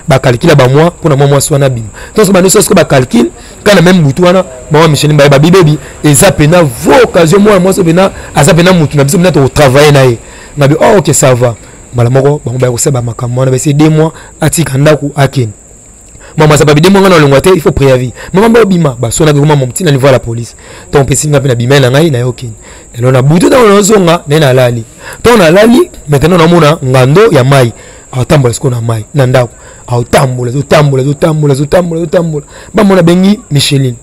bacalcule bamois mpona mwa mwasi wana bima. Ntonso bando soki bacalcule kana même butu wana, mama Micheline baye babibebi eza pena vo occasion. Mwana mwasi pena aza pena mutu na biso, pena tokotravaille na ye. Ngabi: oh ok, ça va. Mbala moko bango baya kosala bamakambo wana, basi 2 mois atika ndako akende. Mama sababi 2 mois nga na olongwa te, il faut préavis. Mama baobima, basonaki koma ntina niveau ya la police. Ntongo mpesi nga mpe na bima na ngai na yo okende. Elo na butu, ntango nazonga naye nalali, ntango nalali maintenant namona ngando ya mai aotambola sikoyo na mai na ndako, aotambola, azotambola, azotambola, azotambola, azotambola. Bamona bengi Micheline,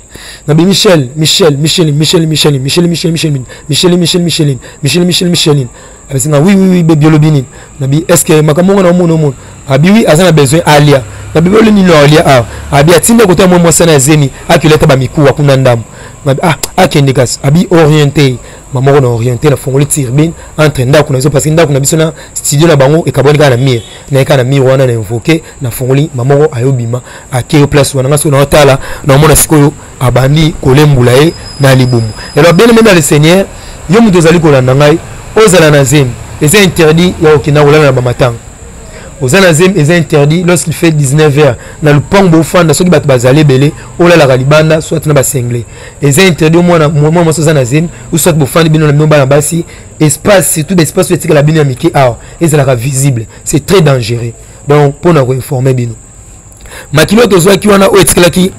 nabi Michel, Michel, Micheline, Michel, Micheline, Michel, Michel, Micheline, Michel, Michel, Micheline, Michel, Michel, Micheline. Abesinga: oui, oui, oui bebi, olobi nini? Nabi: est ce que makambo ngo na omona omona? Abi: oui, aza na besoin alia. Nabi: boli nini alia awa? Abi atindi kota mwa mwasi na zemi akileta bamikuwa kuna ndambo. Nabi: ah, akende kasi. Abi orienté mama moko na orienté, nafongoli turbine entre ndako na biso, parce que ndako na biso na studio na bango ekabwani kaka na mur. Naye kaka na mur wana na invoqué, nafongoli, mama moko ayobima, akei place wana. Nga soki naotala, naomona sikoyo abandi kolembula ye na libumu. Alors, bien aimé dans le Seigneur, yo moto ozali kolanda ngai, ozala na zemi, eza interdit ya kokenda kolala na bamatanga. Oza na zemi, eza interdit lorsqu'il fait 19 heures na lupango bofanda, soki bato bazali ebele, olalaka libanda, soit na basengle. Eza interdit omwana mwana mwasi oza na zemi, ou soit bofandi bino na bino bana basi, espace, surtout baespace oyo etikala bino ya mike awa, ezalaka visible, c'est très dangereux. Donc mpona koinforme bino, makili oyo tozwaki wana, oyo etikalaki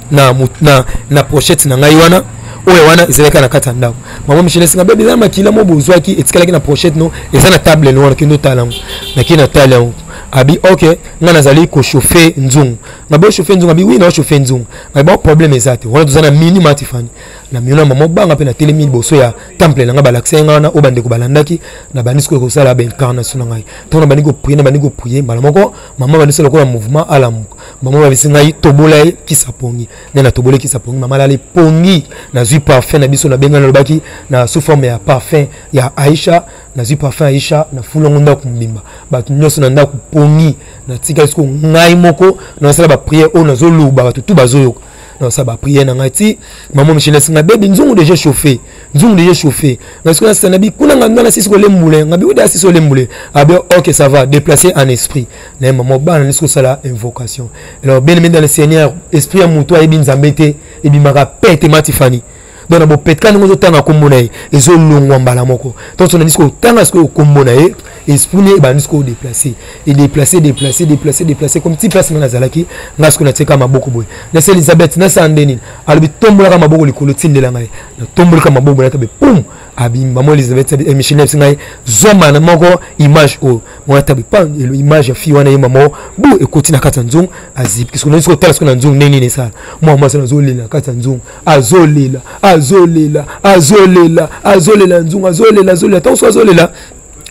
na pochette na ngai wana, oyo wana ezalaki na kati ya ndako. Mama Michel esinga: bebi, eza makila mo bozwaki, etikalaki na pochette no, eza na table no wana, kende otala yango. Nakei na tala yango. Abi: ok, ngai nazali kochauffe nzungu. Ngabi: ochauffe nzungu? Abi: oui, naochauffe nzungu. Ngabi: bon, problème eza te. Wana toza na mini matifani na mino na mama obanga mpe natelemi liboso ya temple na ngai, balakisa ye ngai wana oyo bandeko balandaki. Na bandi sikoyo kosala baincarnation na ngai. Ntango na bandi koprier, na bandi koprier, mbala moko mama bandisi lokola mouvement alamuka. Mama babisi ngai: tobola ye kisa pongi. Nde natoboli kisa pongi, mama alali pongi. Nazwi parfum na biso, nabengai, nalobaki na sous forme ya parfum ya Aisha. Nazwi parfum Aisha, nafuli yango ndako mobimba, bato nyonso na ndako pongi. Natikali sikoyo ngai moko, nasala baprière oyo nazoloba, bato tu bazoyoka. Nasala baprière na ngai ti mama Michel asinga: bebi, nzungu déjà chauffé, nzungu déjà chauffé. Nga sikoyo nasala bi kuna nga ndana sisi kolembule. Nga bi uda sisi olembule. Abi: ok, ça va, déplacer en esprit. Na ye mama bana nisi kosala invocation. Alors, bien aimé dans le Seigneur, esprit ya moto ayebi Nzambe te ebimaka pete matifani. Donc na bopetka ndenge ozotanga nkombo na ye, ezolongwa mbala moko. Donc so nandisi kotanga sikoyo nkombo na ye, esprit ne ebandi sikoyo déplacer, edéplace, déplace, déplace, déplace, comme ti place nga nazalaki. Nga sikoyo natieka maboko boye, nasi Elizabeth, nasala nde nini? Alobi: tombolaka maboko likolo, tindela ngai. Natombolaka maboko boye, natabe pum. Abi: mama Elizabeth, Micheline abisi ngai: zwa na moko image oyo. Mwana tabe pa image ya fille wana, ye mama bu ekoti na kati ya nzungu, azipiki. Sikoyo nasi kotala sikoyo na nzungu ndenge nini esala. Mwana mwasi azolela na kati ya nzungu, azolela, azolela, azolela, azolela nzungu, azolela, azolela. Ntango so azolela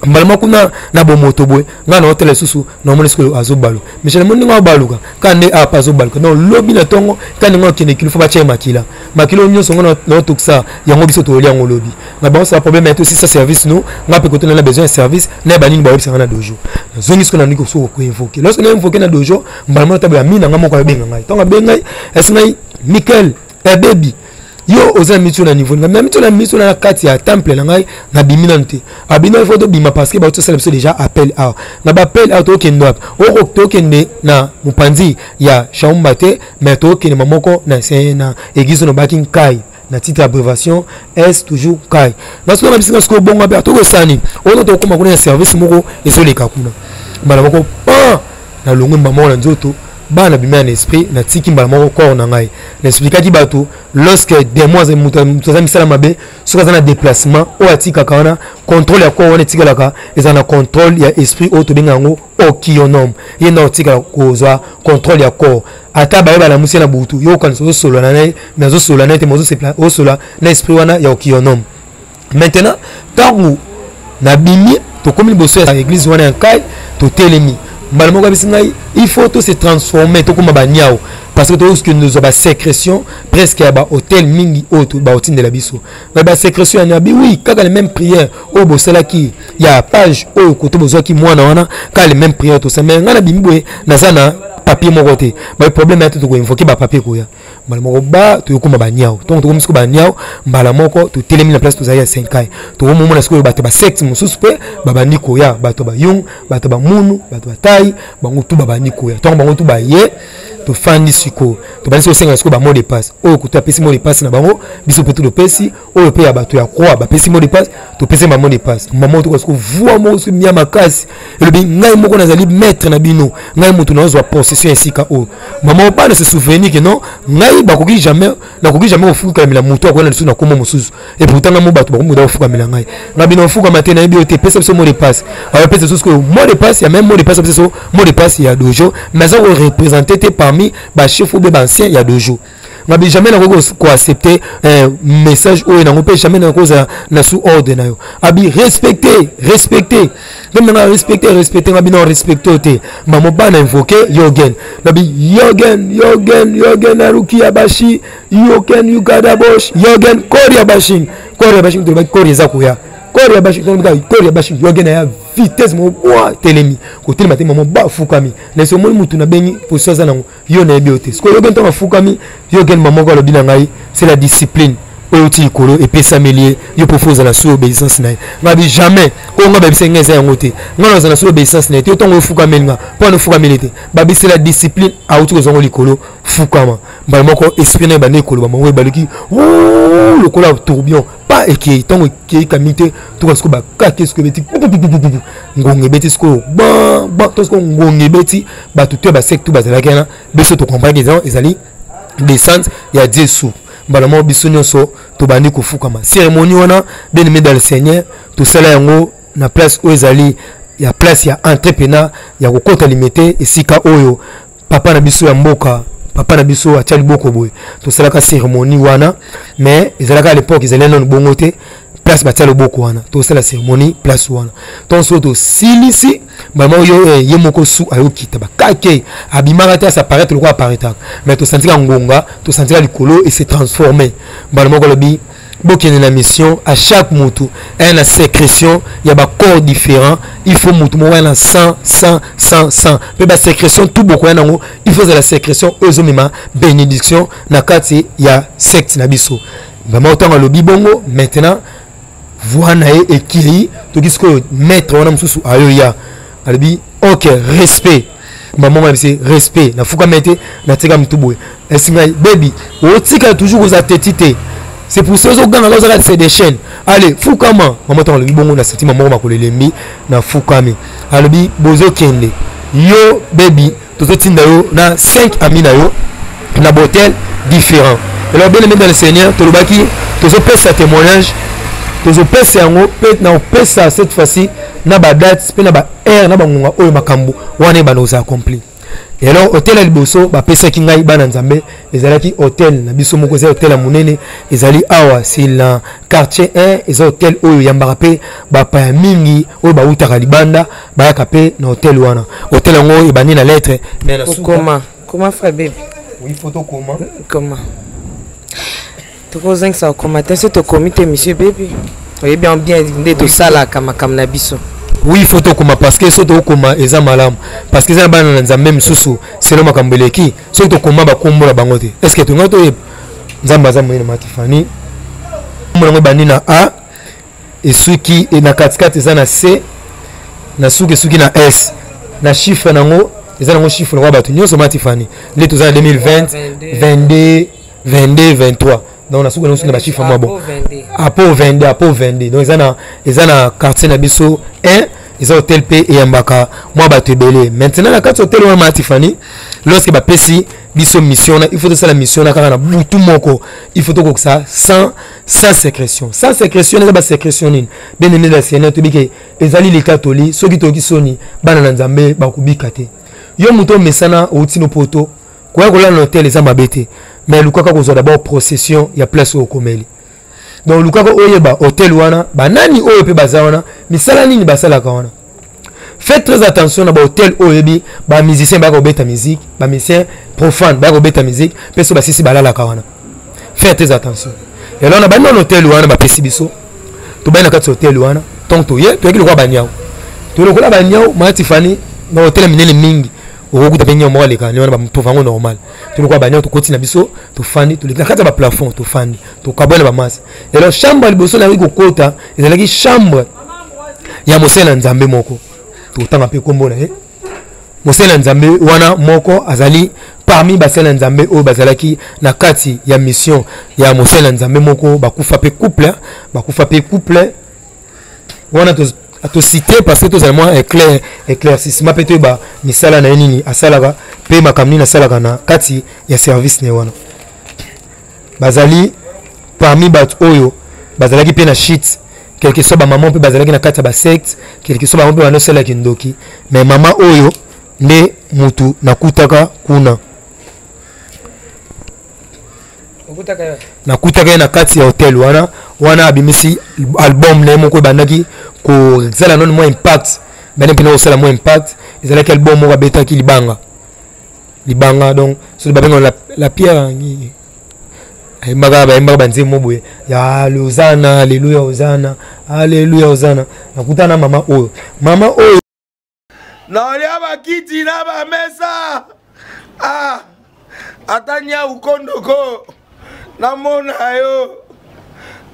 mbala moko kuna na bomoto boye, ngai na otala lisusu, namoni sikoyo azobaluka. Michel amoni ndenge abaluka kaka nde apa azobaluka. Donc lobi na ntongo kaka ndenge akende kilo, fo batya ye makila. Makila oyo nyonso ngo naotokisa yango, biso tolia yango lobi. Na bango sala problème ya tosisa service no. Ngai mpe kote na besoin ya service na banini, bayebisanga na dojo. Nazongi sikoyo, nandiki soko koinvoke. Lorsque na invoke na dojo, mbala moko tabo ya mi na ngai moko abenga ngai. Ntango abengai ngai, esi ngai: Michael, bebi, yo oza na miso na niveau na miso na miso na kati ya temple na ngai, nabimi nanu te. Abino il faut tobima parce que bauti osala biso déjà appel awa. Na baappel awa, tokende wapi? Tokende na mopanzi ya Shaumba te, mais tokende ma moko na église oyo baki Nkai, na titre abréviation S toujours Kai. Nasoki na bisinga sikoyo bongo mpe tokosala nini oyo? Tokóma kuna ya service moko ezoleka kuna, mbala moko pan nalongwe mbala moko na nzoto bana bima na esprit, natiki mbala moko corps na ngai. Naexplikaki bato, lorsque démon, moto aza misala mabe, soki aza na déplacement oyo atikaka wana, contrôle ya corps wana etikalaka, eza na contrôle ya esprit oyo tobenga yango okionom. Ye nde otikala kozwa contrôle ya corps. Ata baye balamusi ye na butu, yo okanisa ozosolola na ye, mais azosolola na ye te, mais ozosolola na esprit wana ya okionom. Maintenant ntango nabimi, tokomi liboso ya église wana ya Nkai, totelemi mbala moko, abisi ngai: il faut to se transformer, tokóma baniao, parce que tokokende kozwa basécrétion presque ya bahotel mingi oyo baotindela biso. Mais basécrétion ya nabi, oui, kaka les mêmes prières oyo bosalaki ya page oyo koto bozwaki mwana wana, kaka les mêmes prières tosala. Mais ngai nabimi boye, naza na papier moko te. Baproblème ya te, tokoinvoke bapapier koya mbala moko. Ba toyokoma baniao, ntongo tokomi sikoyo baniao, mbala moko totelemi na place tozali ya Senkai, tokomomona sikoyo bato basecte mosusu mpe babandi koya, bato bayung, bato bamunu, bato batai, bango tu babandi koya. Ntongo bango tu baye, tofandi sikoyo, tobandi sikoyo osenga sikoyo bamot de passe. Oyo kutu apesi mot de passe na bango, biso mpe topesi. Oyo mpe ya bato ya croix bapesi mot de passe, topesi ba mot de passe. Mama toka sikoyo voix moko soki mia makasi elobi: ngai moko nazali maître na bino, ngai moto nazwa possession ya esika oyo. Mama obana se souvenir ke non, ngai bakoki jamais, nakoki jamais kofukamela moto akoya na lisusu na kombo mosusu. Et pourtant ngai mo bato bakomi koda kofukamela ngai. Ngai bino ofukama te, nayebi yo te, pesa biso mot de passe. Apesa biso sikoyo mot de passe ya même mot de passe, apesa biso mot de passe ya dojo, mais aza koreprésente te parmi bachef ou bien baancien ya dojo. Ngabi jamais nakoki koaccepte message oyo nango, mpe jamais nakoki kozala na sous ordre na yo. Abi respecte, respecte mpe nanga, respecte, respecte. Ngabi na respecte oyo te. Mamo bana invoke Yogen, ngabi Yogen, Yogen, Yogen aruki abashi Yogen yukadabosh Yogen kori abashin kori abashin. Tolobaki kori eza koya, kori abashin, tolobaki kori abashin. Yogen aya vitesse moko bwa telemi kotelema te. Mamo bafukami na esi, omoni mutu nabengi position aza nango, yo nayebi yo te. Sikoyo Yogen ntango afukami, Yogen mama moko alobi na ngai: c'est la discipline oyo oti likolo epesameli ye, yo mpo fo ozala sous obéissance na ye. Ngabi jamais, oyo nga bayebisaki ngai eza yango te, ngai nazala sous obéissance na ye te. Yo ntango ofukameli nga, mpo wana ofukameli te. Babi c'est la discipline auti kozwa ngo likolo, fukama. Mbala moko esprit na ye bandi ekoloba mango, ebaluki lokola tourbillon pa ekei. Ntango ekei kami te, toka sikoyo bakake sikoyo ebeti ngonga, ebeti sikoyo ba to sikoyo ngonga ebeti. Bato to ya basecte bazalaki wana, biso tocomprendre eza ezali descente ya Jesu. Mbala moko biso nyonso tobandi kofukama. Cérémonie wana, bien aimé dans le Seigneur, tosala yango na place oyo ezali ya place ya entrée pena ya kokota Limete, esika oyo papa na biso ya mboka, papa na biso atia liboko boye. Tosalaka cérémonie wana, mais ezalaka à l'époque ezali nano bongo te. Place batia loboko wana, tosala cérémonie place wana. Ntongo soki tosilisi, mama oyo ye moko su ayokita bakake, abimaka te, asaparaître lokola aparetaka, mais tosantika ngonga, tosantika likolo et se transforme. Mbala moko alobi: bokende na mission, à chaque mutu aya na sécrétion ya bacorps différent. Il faut mutu moko aya na 100 100 100 100, mpe basécrétion tout bokoya nango, il faut ezala sécrétion oyo ezomema bénédiction na kati ya secte na biso. Vraiment, ntango alobi bongo, maintenant voix na ye ekei. Toki sikoyo maître wana mosusu ayoya, alobi: ok, respect. Mama ngo abisi respect, nafukami te, natika motu boye. Esi ngai bebi otikala toujours kozala teti te, c'est pour ça ozoganga, ozaka c'est des chaînes. Allez, fukama. Mama ntango alobi bongo, na senti mama moko makolo elembi, nafukami. Alobi: bozokende, yo bebi tozotinda yo na 5 ami na yo na botel différent. Alors, bien aimé dans le Seigneur, tolobaki tozopesa témoignage, tozopesa yango mpe na kopesa cette fois-ci na badate mpe na baheure na bangonga oyo makambo wana ebanda kozala accompli. Et alors hotel ya liboso bapesaki ngai, bana Nzambe, ezalaki hotel na biso moko, eza hotel ya monene, ezali awa si na quartier 1. Eza hotel oyo eyambaka mpe bapaya mingi oyo bautaka libanda, bayaka mpe na hotel wana. Hotel yango ebandi na lettre mais na suka. Okoma koma, frère baby. Oui, photo koma. Koma, tokozangisa kokoma te so tokomi te. Monsieur baby, oyebi yango bien nde tosalaka makambo na biso. Oui, faut tokoma, parce que so tokoma eza malamu, parce que eza na bana na Nzambe mosusu selo makambo eleki. Soki tokoma bakombo na bango te, est ce que tonga toyeba Nzambe aza monene? Matifani, kombo nango ebandi na A, esuki na katikati eza na C, na suki esuki na S, na chiffre nango eza nango chiffre lokola bato nyonso. Matifani, nde toza na 2020, 22, 22, 23, donc na suki nango suki na bachiffre mwa bon. Apo 22, apo 22. Donc eza na quartier na biso 1, eza hotel mpe eyambaka mwa bato ebele. Maintenant na kati hotel wana, Matifani, lorsque bapesi biso mission na, il faut tosala mission na kaka na butu moko, il faut tokokisa 100 100 sécrétion. 100 sécrétion eza basécrétion nini? Bien aimé la Seigneur, toyebi ke ezali litatoli. Soki toyoki soni, bana na Nzambe bakobika te. Yo moto omesana, outi no poto, koya kolala na hotel eza mabe te, mais lukaka kozwa d'abord procession ya place oyo okomeli. Donc lukaka oyeba hotel wana banani oyo mpe baza wana, misala nini basalaka wana. Faites très attention na bahotel oyo oyebi bamusicien bayaka kobeta musique, bamusicien profane bayaka kobeta musique mpe so basisi balalaka wana. Faites très attention. Eloko na bandi na hotel wana bapesi biso, tobai na kati ya hotel wana. Ntongo toye, toyaki lokola banyau, toye lokola banyau. Mama Tifani, na hotel ya minene mingi okokuta mpe nyau moko aleka ni wana, bamutofa yango normal. Tolokola banyau, tokoti na biso, tofandi, toleki na kati ya baplafond, tofandi, tokabwana bamasa. Alors chambre ya liboso nayaki kokota ezalaki chambre ya mosali na Nzambe moko, totanga mpe nkombo na ye. Mosali na Nzambe wana moko azali parmi basali na Nzambe oyo bazalaki na kati ya mission ya mosali na Nzambe moko bakufa mpe couple, bakufa mpe couple wana. Tosite parce que tozala mwa éclair, éclaircissement mpe toyeba misala na ye nini asalaka mpe makambo nini asalaka na kati ya service na ye wana. Bazali parmi bato oyo bazalaki mpe na shit quelque soit, bamama mpe bazalaki na kati ya basecte quelque soit, bango mpe bandosalaki ndoki. Mais mama oyo nde mutu nakutaka kuna, nakutaka ye na kati ya hotel wana. Wana abimisi album na ye moko ebandaki kozala nano mwa impact, bandi mpena kosala mwa impact. Ezalaki album moko abetaki Libanga, Libanga. Donc soki babengaka la pierre, ayembaka, bayembaka banzembo boye ya ozana, aleluya, ozana, aleluya, ozana. Nakutana na mama oyo, mama oyo Nalia bakiti na bamesa, ah, ata nyau kondoko namona yo,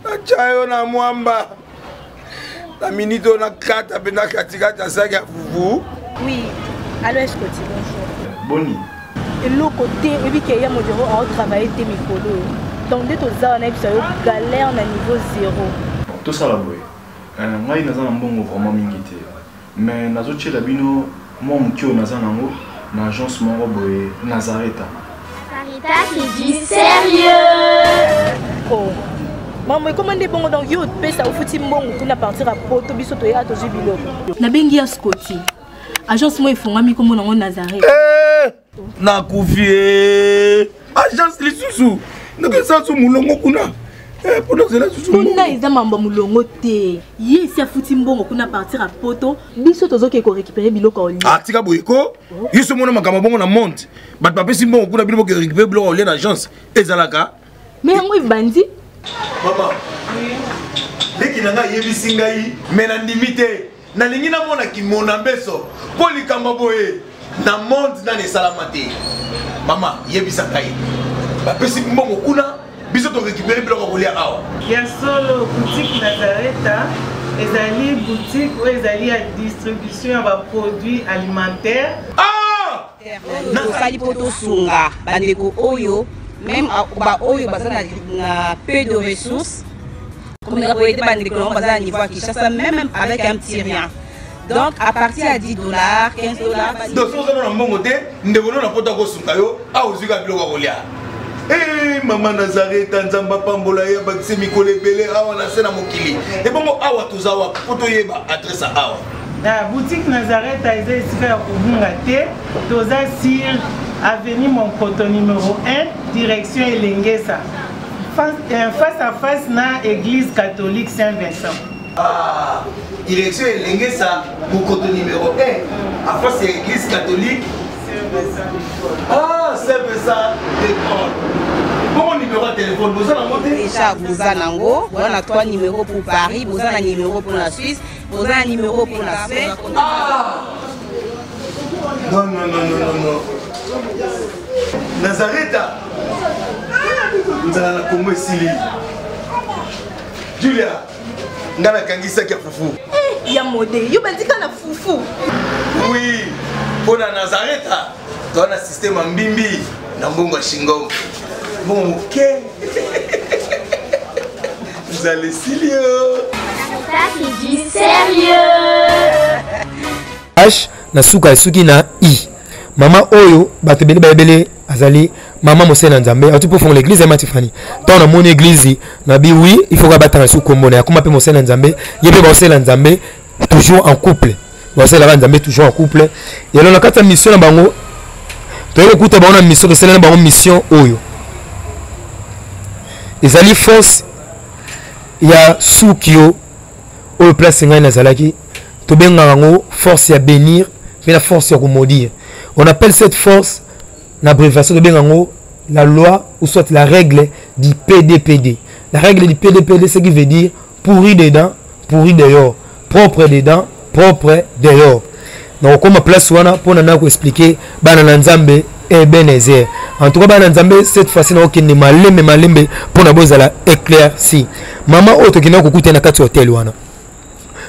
natya yo na mwamba na minute oyo, nakata mpenza katikati ya saki ya fufu. Oui, allo Escoti, bonjour. Boni? Eloko te, oyebi ke ya modero aotravaille te mikolo oyo. Donc nde toza wana, yebisa yo, galère na niveau zéro. Tosala boye. Ngai naza na mbongo vraiment mingi te, mais nazotiela bino mwa moke oyo naza nango na agence moko boye, Nazareta. Sarita, c'est du sérieux. Oh. Mambo ekoma nde bongo. Donc yo opesa, ofuti mbongo kuna partir ya poto, biso toya tozwi biloko. Nabengi ya Scoti, agence moko efongami, nkombo nango Nazareth. Eh, nakufi e agence lisusu ndenge eza molongo kuna. Eh, mpona ozela susu. Kuna eza mambo ya molongo te. Ye esi afuti mbongo kuna partir ya poto, biso tozoke korécupérer biloko ya olia. Ah, tika boye ko. Yo so mona makambo bongo na monde, bato bapesi mbongo kuna, bino boke récupérer biloko ya olia na agence, ezalaka? Mais yango ebandi. Mama leki na ngai ayebisi ngai, me nandimi te. Nalingi namona kimona mbeso mpo likambo boye na monde nani esalama te. Mama, yebisa ngai, bapesi mbongo kuna, biso torécupere biloko ya kolia awa? Ya solo, boutique Nazareta ezali boutique oyo ezali ya distribution ya baproduit alimentaire. Ah! Tosali mpo tosunga bandeko oyo, même baoyo baza na peu de ressources, komeka koyede bandeko nango baza na niveau ya Kinshasa, même avec un petit rien. Donc à partir ya 10 $, 15 $. Donc soki oza na mbongo te, ndeko no na poto akosunga yo awa, ozwi kaka biloko ya kolia. Eh, mama Nazareta, Nzambe apambola ye, abakisi mikolo ebele awa na se na mokili. Ebongo awa toza wapi mpo toyeba adresse ya awa? Na boutique Nazareta eza esika ya kobunga te. Toza sur avenue Monkoto numéro 1, direction Elengesa, face à face na église catholique Saint Vincent. Ah, direction Elengesa, Mokoto numéro 1, à face ya église catholique. Ah, Saint Vincent de Paul. Bongo numéro ya téléphone boza nango te? Déjà boza nango, boza na trois numéros pour Paris, boza na numéro pour la Suisse, boza na numéro pour la Suède. Ah! Non, non, non, non, non, non. Nazareta, nzala na Kongo esili. Julia, ngai nakangisaki ya fufu. Ya mode, yo bandika na fufu. Oui, mpo na Nazareta toza na systeme ya mbimbi na mbongo ya shingom, mbongo moke, nzala esili yo. Ça, c'est du sérieux. H na suka esuki na i. Mama oyo bato ebele bayebele, azali mama mosali na Nzambe, auti mpo fongola église ya Matifani. Ntango namoni église na bi, oui, il faut ka batanga su kombo na ye. Akoma mpe mosali na Nzambe, ye mpe baosala Nzambe toujours en couple, baosalaka Nzambe toujours en couple. Yalo na kati ya mission na bango, toyei kokuta bango na mission, tosala na bango mission oyo ezali force. ya sukio oyo place ngai nazalaki, tobengaka yango force ya bénir mpe na force ya komaudire. On appelle cette force na abréviation, tobengaka yango la loi ou soit la règle du PDPD. La règle du PDPD, ce qui veut dire pourri dedans, pourri dehors, propre dedans, propre dehors. Nakokoma place wana mpona na koexpliquer bana na Nzambe Ebenezer. En tout cas, bana Nzambe, cette fois-ci nakokende malembe malembe mpona bozala éclairci. Mama oyo tokendaki kokuta na kati ya hotel wana,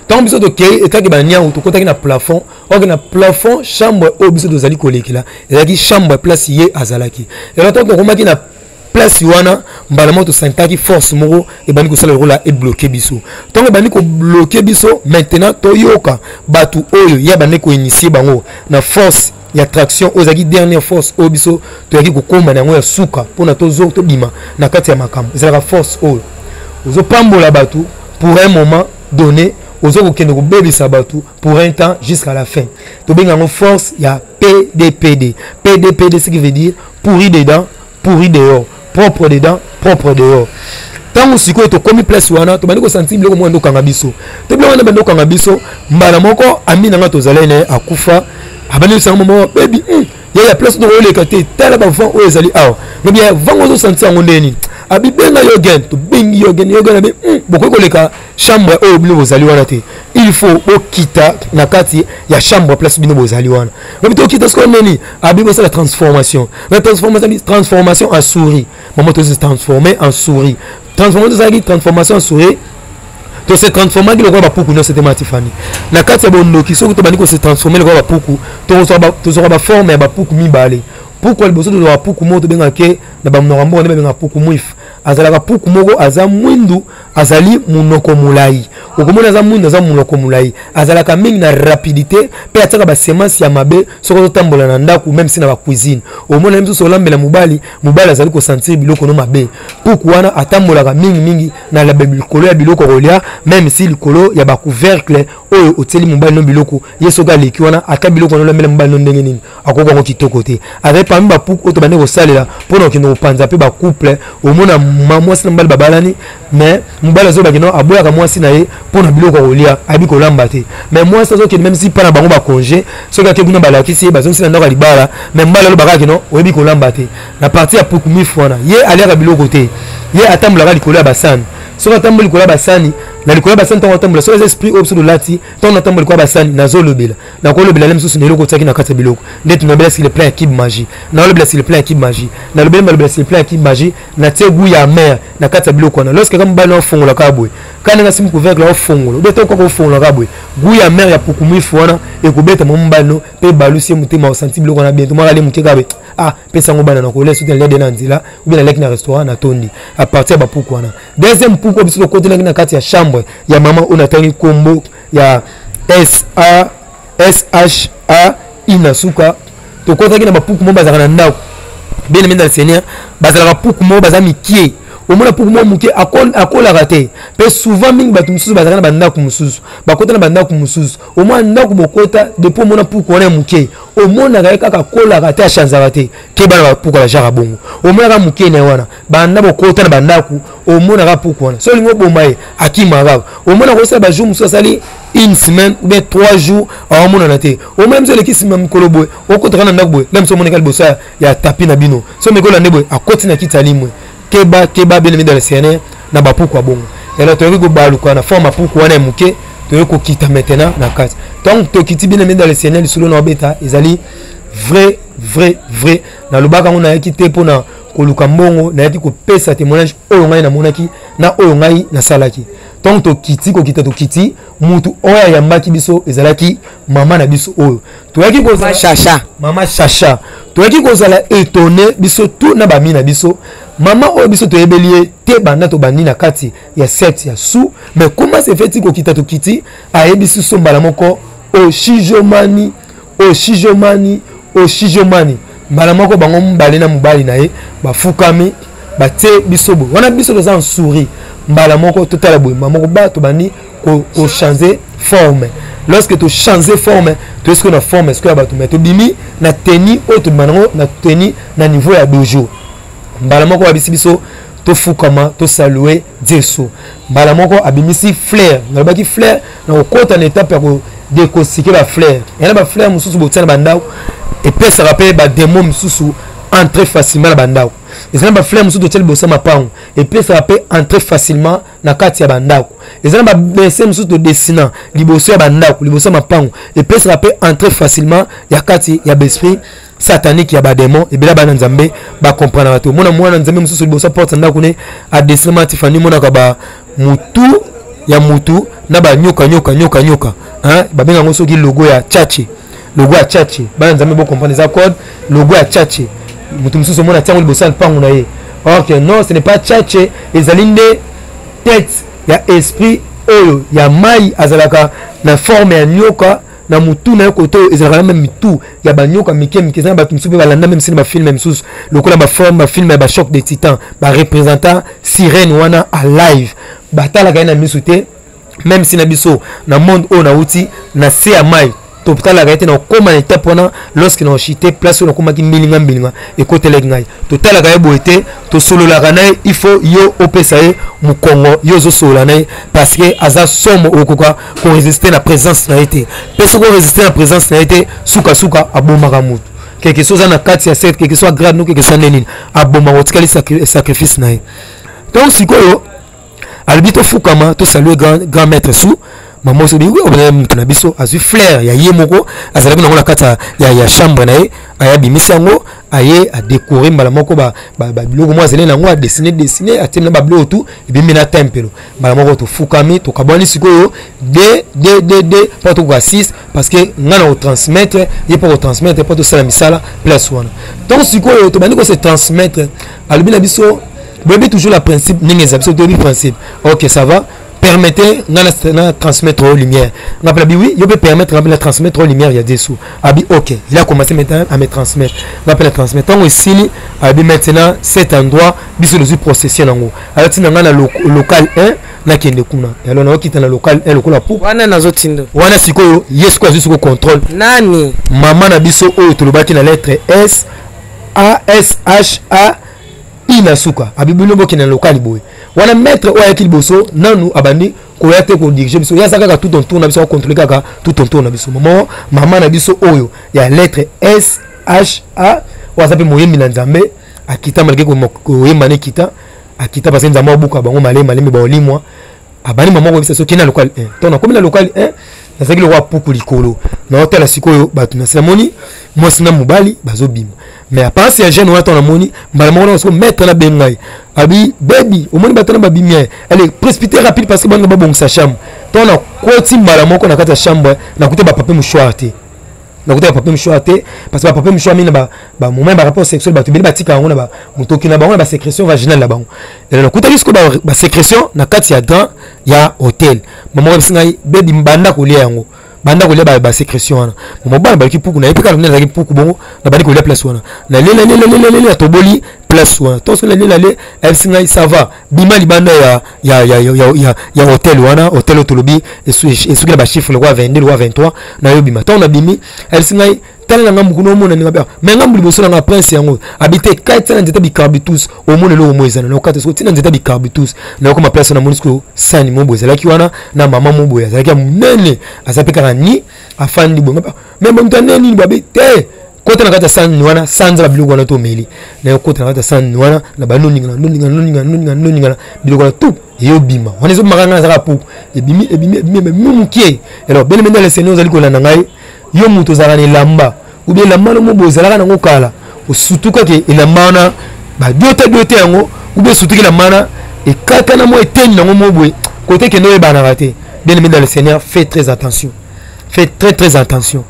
ntango biso tokei etaki baniango, tokotaki na plafond. Oke na plafond, chambre oyo biso tozali kolekela ezalaki chambre place ye azalaki. Elo ntango tokomaki na place wana, mbala moko tosantaki force moko ebandi kosala lokola ebloquer biso. Ntango ebandi kobloquer biso, maintenant toyoka bato oyo ye abandi koinitier bango na force ya traction oyo ezalaki dernière force oyo biso toyaki kokóma na yango ya suka mpona tozo tobima na kati ya makambo. Ezalaka force oyo ozopambola bato pour un moment donné, ozo kokende kobebisa bato pour un temps jusqu'à la fin. Tobenga yango force ya PDPD. PDPD, ce qui veut dire pourri dedans, pourri dehors, propre dedans, propre dehors. Ntango sikoyo tokomi place wana, tobandi kosentir biloko moko endokanga biso te. Biloko wana bandi okanga biso, mbala moko ami na nga tozalai na ye akufa abandi bisango moko bebi ye ya place tokoleka te. Tala bavent oyo ezali awa, lobi ya vent ozosentir yango ndenge nini? Abibenga Yogen, tobengi Yogen. Yogen abi bokoki koleka chambre oyo bino bozali wana te, il faut bokita na kati ya chambre place bino bozali wana. Lobi tokita sikoyo nini? Abi bosala transformation na transformation, transformation en souris. Mama, tozi transformer en souris. Transformation tozalaki transformation en souris, tose transformaki lokola bapuku nyonso te. Matifani na kati ya bondoki, soki tobandi kose transformer lokola bapuku, tozwaka baforme ya bapuku mibale. Puku ya liboso, tozwaka puku moko tobengaka na bamonoko ya mboka nde babengaka puku mwif. Azalaka puku moko aza mwindu, azali monoko molai. Okomona aza mwindu, aza monoko molai, azalaka mingi na rapidité mpe atiaka basemence ya mabe. Soki ozotambola na ndako, même si na bacuisine, omona ye mosusu olambela mobali, mobali azali kosentir biloko no mabe. Puku wana atambolaka mingimingi na likolo ya biloko kolia, même si likolo ya bacouvercle oyo otieli mobali no biloko. Ye soki aleki wana, ata biloko wana olambela mobali no ndenge nini, akoki yango kitoko te. Azali parmi bapuku oyo tobandi kosalela mpona kokende kopanza mpe bacouple. Omona mwasi na mobali babalani, mais mobali azobaki no aboyaka mwasi na ye mpona biloko ya kolia, ayebi kolamba te. Mais mwasi azokende, même si mpa na bango bacongé, soki ake kuna balakisi ye, bazongisi na ndako ya libala, mais mobali alobaka kino oyebi kolamba te. Na partie ya puku mifu wana, ye aliaka biloko te, ye atambolaka likolo ya basani. Soki atamboli likolo ya basani, na likolo ya basani, ntango atambola, soki eza esprit oyo biso tolati, ntango natambola likolo ya basani, nazolobela, nakolobela le mosusu na eloko otiaki na kati ya biloko. Nde nalobela sur le plan ya cube magie, nalobela sur le plan ya cube magie, nalobeli, malobela sur le plan ya cube magie, natie goût ya amer na kati ya biloko wana. Lorsque kaka mobali na ofongola kaka boye, kaka ndenge asimi couvercle, ofongola obe to kaka ofongola kaka boye, goût ya amer ya puku mifu wana ekobeta mo mobali no mpe balusi ye motema, osanti biloko wana bien. Tomaka ale moke kaka boye, ah, pesa yango bana na kolia. Soki nalia de na nzela ou bien naliaki na restaurant, natondi à partir ya bapuku wana. Deuxième puku oyo biso tokotelaki na kati ya chambre ya mama oyo natangi nkombo ya S A S H A I na suka, tokotaki na bapuku moko bazalaka na ndako. Bien aimé dans le Seigneur, bazalaka puku moko baza mikie. Omona puku moko moke, akolaka te. Mpe souvent mingi bato mosusu bazalaka na bandako mosusu, bakota na bandako mosusu. Omona ndako bokota, depuis omona puku wana ya moke, omonaka ye kaka akolaka te, achanzaka te. Ke bana bapuku ya jaka bongo, omonaka moke na ye wana, banda bokota na bandako, omonaka puku wana. So olingi oboma ye, akima kaka. Omona kosala bajour mosusu, asali une semaine ou bien 3 jours, aomonana te. Omona miso eleki nsima mikolo boye, okotaka na ndako boye, na miso omonaka liboso ya tapi na bino. So mikolo nde boye, akoti na kiti, alimwe. Keba, keba, bien aimé dans le Seigneur, na bapuku ya bongo. Alors toyoki kobaluka na forme ya puku wana ya moke, toyoki kokita maintenant na kati. Ntango tokiti, bien aimé dans le Seigneur, lisolo na obeta ezali vrai, vrai, vrai. Nalobaka yango, nayaki te mpona koluka mbongo, nayaki kopesa témoignage oyo ngai namonaki na oyo ngai nasalaki. Ntango tokiti, kokita tokiti, mutu oyo ayambaki biso ezalaki mama na biso oyo toyaki kozala Chacha. Mama Chacha. Toyaki kozala étonné, biso tu na bami na biso, mama oyo biso toyebeli ye te banda tobandi na kati ya secte ya su. Mais comment se fait kokita tokiti, ayebisi biso mbala moko: "Oshijomani, oshijomani, oshijomani." Mbala moko bango mibale na mobali na ye bafukami, batie biso boye wana, biso toza en souris. Mbala moko totala boye, mbala moko ba tobandi kochanger forme. Lorsque tochange forme, toye sikoyo na forme sikoyo ya bato, mais tobimi na teni oyo tobima nango na teni na niveau ya dojo. Mbala moko babisi biso Tofukama, tosalue Jesu. Mbala moko abimisi fleur. Nalobaki fleur na kokota na etape ya kodekosike bafleur. Yana bafleur mosusu botia na bandako epesaka mpe bademo mosusu entre facilement na bandako. Eza na bafleur mosusu totia liboso ya mapango epesaka mpe entre facilement na kati ya bandako. Eza na badessin mosusu todessina liboso ya bandako, liboso ya mapango, epesaka mpe entre facilement ya kati ya baesprit satanique ya bademon. Ebele bana Nzambe bakomprenaka te. Omona mwana Nzambe mosusu liboso ya porte ya ndako ne adessine ma Tifani, monaka ba mutu ya mutu na banyoka nyoka nyoka nyoka, hein? Babenga yango soki logo ya chache, logo ya chache. Bana Nzambe bocomprendre, eza code logo ya chache. Moto mosusu omona tiango liboso ya mpango na ye, or que non, ce n'est pas chache, ezali nde tête ya esprit oyo ya mai azalaka na forme ya nyoka na mutu na ye. Kote oyo ezalaka na meme mitu ya banyoka mike mike. Eza na bato mosusu mpe balanda meme sini bafilme mosusu lokola baforme bafilme ya bachoc de titan, barepresentant sirène wana a live, batalaka ye na misu te. Meme si na biso na monde oyo nauti na se ya mai totalaka ye te. Na okóma na etape wana, lorsque na ochite place oyo nakomaki mbilinga mbilinga ekotelaki ngai, totalaka ye boye te, tosololaka na ye. Il faut yo opesa ye mokongo, yo ozosolola na ye parce que aza somo, okoka koresiste na présence na ye te. Mpe soki oresiste na présence na ye te, sukasuka abomaka motu. Keke so oza na kati ya secte, keke so agrade no, keke so nde nini, abomaka, otikali sacrifice na ye. Donc sikoyo alobi tofukama, tosalue grand, grand maître su mama oso bi obana moto na biso. Azwi flair ya ye moko azalaki nango na kati ya, ya chambre na ye, aye abimisi yango, aye adekore mbala moko babiloko moko azali nango, adesine desine, atiemi na babiloko tu, ebimi na tempelo. Mbala moko tofukami, tokabwani. Sikoyo d d d d mpo tokoka 6, parce que ngai na kotransmettre ye mpo kotransmettre mpo tosala misala place wana. Donc sikoyo tobandi kose transmettre. Alobi na biso: boyebi toujours la principe ndenge eza, biso toyebi principe. Ok, ça va, permettez nga na transmettre aux lumière. Nga mpe oui, yo peut permettre nga na transmettre aux lumière ya Jesu. Abi ok, il a commencé maintenant à me transmettre, nga mpe na transmettre. Ntango esili, abi maintenant cet endroit biso tozwi procession nango. Alati na nga na local 1, nakende kuna. Alors naokita na local 1 lokola puku. Wana nazotinda. Wana sikoyo ye sikoyo azwi sikoyo contrôle. Nani? Mama na biso oyo tolobaki na lettre S A S H A I na suka. Abi bino bokende na lokali boye. Wana maître oyo ayaki liboso nanu abandi koya te kodirige biso, ye aza kaka tout autour na biso, akontrole kaka tout autour na biso. Mama, mama na biso oyo ya lettre S H A oyo aza mpe moyembi na Nzambe, akita malgré koyemba na ekita, akita parce que Nzambe abuka bango malemi malemi baolimwa. Abandi mama koyebisa soki na local 1. Ntango nakomi na local 1, nazalaki lokola puku likolo, naotala sikoyo bato na se, namoni mwasi na mobali bazobima. Mais apparence ya jeune wana, ntango namoni mbala moko na sikoyo maître na bengi ngai, abi baby, omoni bato na babimi ye, allez précipité rapide parce que banga babongisa chambre. Ntango nakoti mbala moko na kati ya chambre, nakuti bapapier mouchoir te, nakuta bapapier mouchoir te, parce que bapapier mouchoir mingi na bamoment ya barapport sexuel, bato ebele batika yango na motoki na bango na basécrétion vaginale na bango. Elo nakutaki sikoyo basécrétion na kati ya grand ya hotel. Mama oyebisi ngai: bebi, banda kolia yango, banda kolia basécrétion wana. Mama bana baliki puku na ye mpe kaka nde nazalaki puku bongo, nabandi kolia place wana, nalelalelelelele, natoboli place wana. To soki nalelale, ayebisi ngai: ça va, bima libanda ya, ya, ya, ya, ya, ya hotel wana. Hotel oyo tolobi esuki na bachiffre lokola 22, lokola 23. Nayo bima. Ntango nabimi, ayebisi ngai: tala na ngambu kuna, omona ndenge abe me ngambu liboso na nga prince yango abi te kati na nzete bicarbitus, omona eloko mo ezana na okata sikoyo ntina nzete bicarbitus. Nakoma place, namoni sikoyo sani mo boye ezalaki wana na mama mo boye azalaki ya monene, aza mpe kaka ni afandi boye. Me moto anene nini babe te, kota na kati ya sani wana, sanza babiloko wana tomeli. Nayo kota na kati ya sani wana na banoningana noningana noningana noningana noningana biloko wana tout eyobima wana, ezobimaka. Ngai nazalaka puku, ebimi ebimi ebimi ebimi mokie. Alors bien aimé dans le Seigneur, ozali kolanda ngai, yo moto ozalaka na elamba ou bien elamba no mobo ozalaka nango kala, osutukaki elamba wana, badiota diote yango, ou bien osutuki elamba wana ekata na mwa eteni nango mo boye kote kende oyebanaka te. Bien aimé dans le Seigneur, fais très attention, fais très très attention,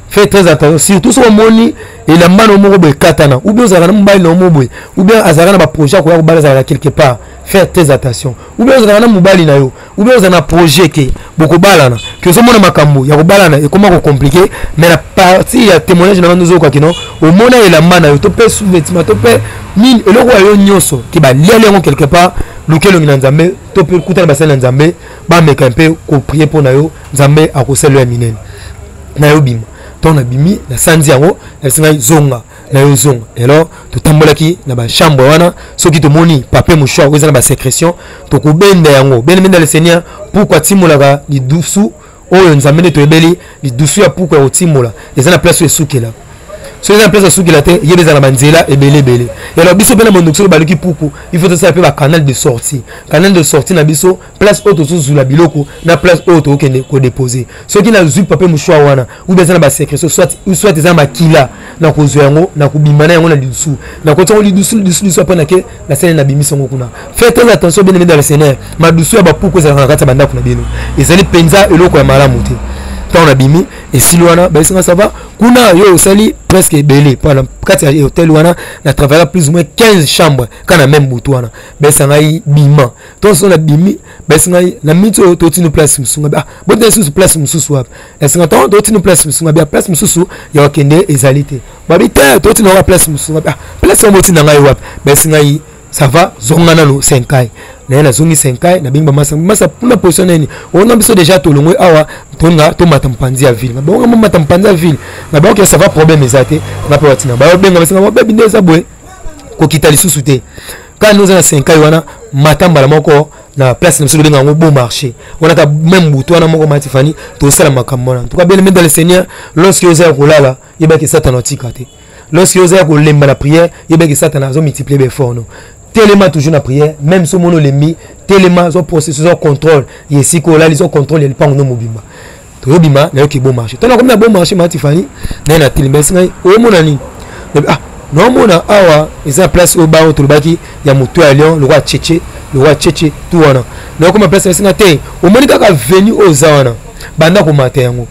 fais très attention, surtout soki omoni elamba na yo moko boye ekatana, ou bien ozalaka na mobali na yo moko boye, ou bien azalaka na baprojet akoya kobala, azalaka quelque part, faire très attention. Ou bien ozalaka na mobali na yo, ou bien ozala na projet ke bokobalana, ke ozomona makambo ya kobalana ekoma kocompliquer. Mais na partie ya témoignage na nga, ozoyoka kino omona elamba na yo to mpe sous-vêtement to mpe nini, eloko ya yo nyonso ke baliali yango quelque part, luka elongi na Nzambe to mpe kutana basali na Nzambe, bameka mpe koprier mpo na yo, Nzambe akosala yo ya minene. Na yo bima. Ntango nabimi, nasanzi yango, nayebisi ngai: zonga. Na yo zonga. Alors totambolaki na bachambre wana, soki tomoni papier mouchoir oyo eza na basécrétion, tokobenda yango. Bien aimé dans le Seigneur, pourquoi atimolaka lidusu oyo? Nzambe nde toyebeli lidusu ya puku ya kotimola eza na place oyo esukela. Soki eza na place esukela te, yeba eza na banzela ebele ebele. Alors biso mpe na mondoki, soki baluki puku, il faut tosala mpe bacanal de sortie. Canal de sortie na biso, place oyo tozozula biloko na place oyo tokokende kodepose. Soki nazwi papier mouchoir wana, ou bien eza na basécrétion, soit eza na makila, na kozwa yango, na kobima na yango na lidusu, na kotia yango lidusu, lidusu, lidusu, apres nake nasali, nabimisi yango kuna. Faites très attention, bien aimé dans le Seigneur. Madusu ya bapuku ezalaka na kati ya bandako na bino, ezali mpenza eloko ya malamu te. Ntango nabimi, esili wana, bayesinga ça va. Kuna yo osali presque ebele na kati ya hotel wana. Na travailla plus ou moins 15 chambres kaka na même butu wana. Bayesa ngai bima to so nabimi, bayesi ngai na minti oyo totino place mosusu. Ngai ah, botina lisusu place mosusu wapi? Esinga ntango totino place mosusu, ngai place mosusu ya kokende ezali te. Babi te, totina waka place mosusu. Ngai ah, place yango botina ngai wapi? Bayesi ngai ça va, zonga nano senkai. Naye nazongi senkai, nabengi bamasa masa mpona position nini ona biso déjà tolongwe awa, tonga tomata mopanzi ya ville. Nabonga momata mopanzi ya ville, nabaoke ça va, problème eza te. Nga mpe batina bayobenga basinga babebi nde eza boye, kokita lisusu te kaka nde oza na senkai wana, mata mbala moko na place na biso tobenga yango beau marché wana. Ka même butu wana moko, mati fani tosala makambo wana. En tout cas, bien aimé dans le Seigneur, lorsque oza ya kolala, yebaki Satana otika te. Lorsque oza ya kolemba na prière, yebaki Satana azomultiplier baeffort. No telema toujours na prière, même so omoni olembi, telema, zwa processus, zwa contrôle ya esika olali, zwa contrôle ya lipango no mobimba. Toyobima, nayoki bon marché. Ntango nakomi na bon marché, mati fani naye na telemi, bayesi ngai omona nini? Ah, naomona awa eza place oyo bango tolobaki ya motu ya lion lokwa cheche, lokwa cheche tu wana. Nakoma place, bayesi ngai te, omoni kaka venu oyo oza wana, banda komata yango.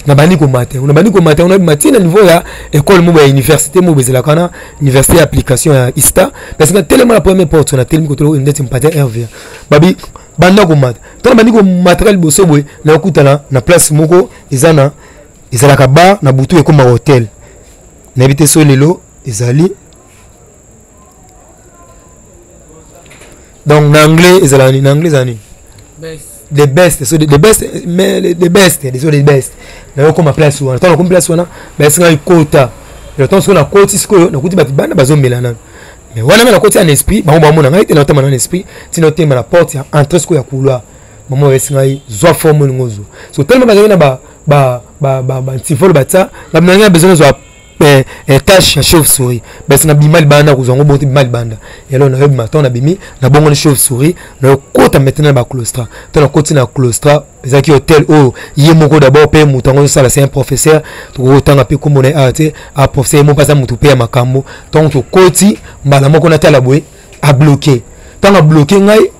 Nabandi komata yango, nabandi komata yango, nabima ti na niveau ya école moko ya université moko ezalaka wana, université ya application ya ista. Parce que telema na première porte, na telemi kotolo ndeti mpati ya rva. Babi banda komata. Ntango bandi komata liboso boye, nakutana na place moko eza na ezalaka bar na butu, ekómaka hotel, nayebi te so lelo ezali. Donc na anglais ezalaka nini? Na anglais ezala nini? The best. So the best, mais the best, so the best. Nayokoma place wana, ntango nakomi place wana, bayesi ngai kota. Ntango sikoyo nakoti, sikoyo nakuti bato bana bazomela nano, mais wana ngai nakoti en esprit, bango bamona ngai te. Naotama na esprit ntina otema na porte ya entrée sikoyo ya couloir. Mama oyesi ngai zwa forme olingo ozwa. So telema bazalaki na bantivole batia ngai na besoin nazwa tache ya chauve souris. Basi nabima libanda kozwa yango bongo te, bima libanda elo nayobima. Ntango nabimi, nabongoni chauve souris, nayokota maintenant na baclostra. Ntango nakoti na claustra, ezalaki hotel oyo ye moko d'abord mpe moto yango azosala, c'est un professeur, tokokotanga mpe kombo na ye awa te. A professeur ye moko mpe aza motu mpe ya makambo. Ntango tokoti, mbala moko natala boye, abloke. Ntango abloke ngai,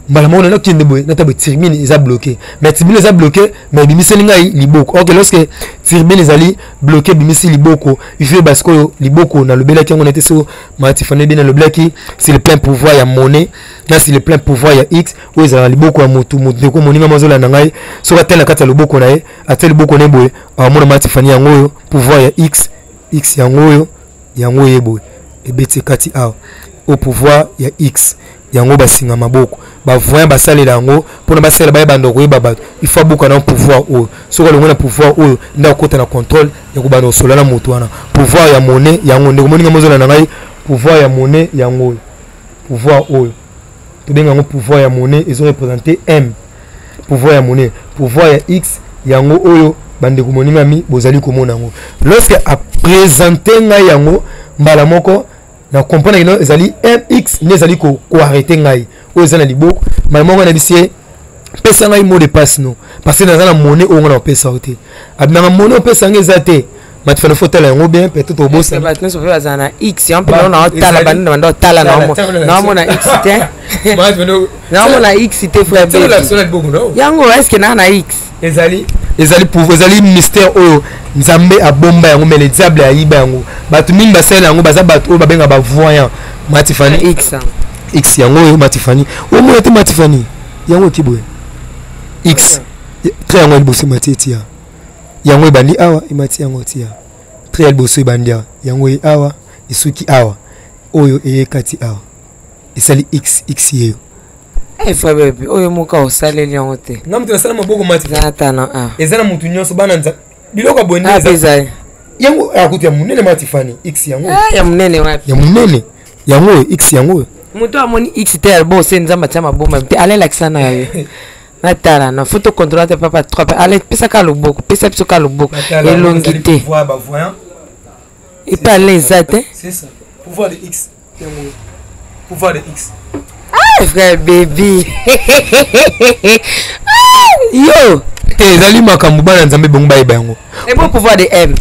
mbala moko nakende boye, nata boye, turbine eza bloqué. Mais turbine eza bloqué, mais ebimiseli ngai liboko. Ok, lorsque turbine ezali bloqué, ebimisi liboko, il faut yeba sikoyo liboko nalobelaki yango nete so matifane bien. Nalobelaki sur le plein pouvoir ya monnaie na sur le plein pouvoir ya x oyo ezalaka liboko ya motu. Motu ndeko moninga mazolanda ngai, soki atali na kati ya loboko na ye, atie liboko na ye boye, amona matifani yango oyo pouvoir ya x. X yango oyo, yango ye boye ebeti ekati awa au pouvoir ya x. Yango basinga maboko, bavoyan basalela yango mpona basalela baye banda koyeba bato. Il faut abuka na pouvoir oyo. Soki alongwe na pouvoir oyo, nde akota na contrôle ya kobanda kosola na moto wana. Pouvoir ya monnaie yango, ndeko moninga mozola na ngai, pouvoir ya monnaie yango oyo, pouvoir oyo tobenga yango pouvoir ya monnaie, ezo représente m, pouvoir ya monnaie. Pouvoir ya x yango oyo, bandeko moningami bozali komona yango. Lorsque apresente ngai yango, mbala moko na comprendre kino ezali mx nde ezali koarrete ngai oyo eza na liboko. Mbala moko nayebisi ye pesa ngai mot de passe no, parce que naza na monnaie oyo nga na kopesa yo te. Abimaka monnaie opesa ngai eza te. Matifana, fo tala yango bien, peut-être obosana. Bato nyonso mpe bazala na x yango mpe naotala bandi banda otala, naomona x te, naomona x te. Frère, yango est ce que naa na x? Ezali pouvoir, ezali mystère oyo Nzambe abomba yango, mais le diable ayiba yango. Bato mingi basalela yango, baza bato oyo babenga bavoyant. Matifani, x x yango oyo matifani omona te. Matifani yango oti boye x trait yango ya liboso emati etia yango ebandi awa, emati yango tia trait ya liboso ebandi awa, yango ye awa esuki awa, oyo eye kati awa esali x x yeyo. Eh, frère bebe oyo moko osaleli yango te. Nga moto nasala maboko mati. Eza na ah. Eza na motu nyonso bana nza biloko ya boye. Nde ezali. Yango akuti ya monene ma Tiffany X yango. Eh, ya monene wapi? Ya monene. Yango oyo X yango oyo. Moto amoni X te albo se Nzambe atia maboma te alelakisa na yo. Natala na photo contrôle te papa 3 ale pesa ka loboko pesa biso ka loboko elongi te. Epa ale eza te. C'est ça. Pouvoir de X. Yango. Pouvoir de X. Ah, frère baby. Ah, yo. Te ezali makambo bana Nzambe bongo bayeba yango. Et bon pouvoir de M.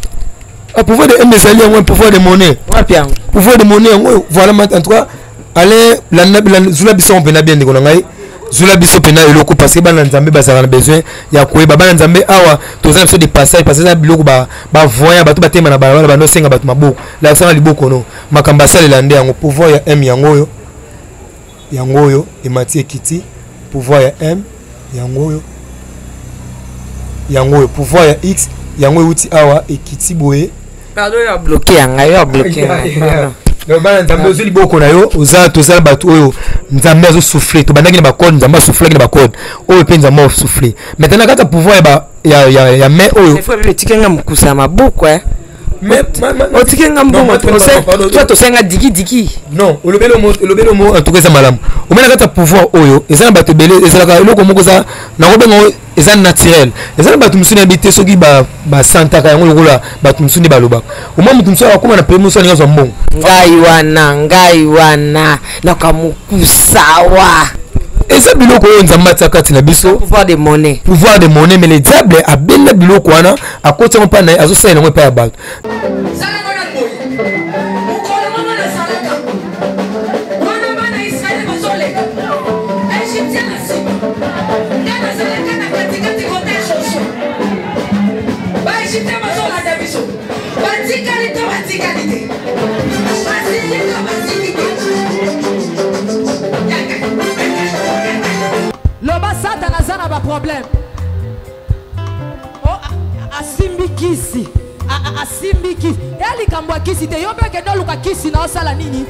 Ah, pouvoir de M ezali yango pouvoir de monnaie. Wapi yango? Pouvoir de monnaie yango voilà en tout cas allez landa zula biso mpena bien ndeko na ngai zula biso mpena eloko parce que bana nzambe bazalaka na besoin ya koyeba bana nzambe awa toza na biso de passage parce que eza biloko bavoya bato batema na balabala bando osenga bato maboko lakisanga liboko no makambo asalela nde yango pouvoir ya m yango oyo yango oyo emati ekiti pouvoir ya m yango oyo yango oyo pouvoir ya x yango euti awa ekiti boye pardon yo bloqué yanga yo bloqué donc bana nzambe ozwi liboko na yo oza tozala bato oyo nzambe azosouffle tobandaki na bacode nzambe asoufflaki na bacode oyo mpe nzambe asouffle maintenant na kati ya pouvoir ya mai oyo etiki nga mokusa ya maboko eh. Otiki nga mbongo toi tosenga dikidiki non olobeli omo en tout cas eza malamu omei na kati ya pouvoir oyo eza na bato ebele ezalaka eloko moko eza nakobenga eza naturel eza na bato mosusu nayebi te soki basantaka yango lokola bato mosusu nde balobaka omoi moto mosusu akokoma na pays mosusu alingi azwa mbongo ngai wana ngai wana nakamokusawa eza biloko oyo nzambe atia kati na biso pouvoir de monnaie pouvoir de monnaie mais le diable abenda biloko wana akoti yango mpa na ye azosalela yango epai ya bato. Loba satana aza na baproblème oh, asimbi kisi asimbi kisi ya likambo ya kisi te yo mpe kende oluka kisi na osala nini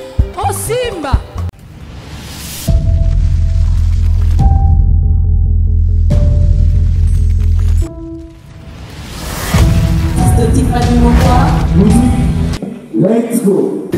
osimba. Let's go.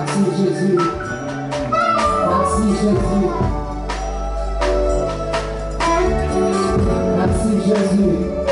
Merci Jésus. Merci Jésus. Merci Jésus.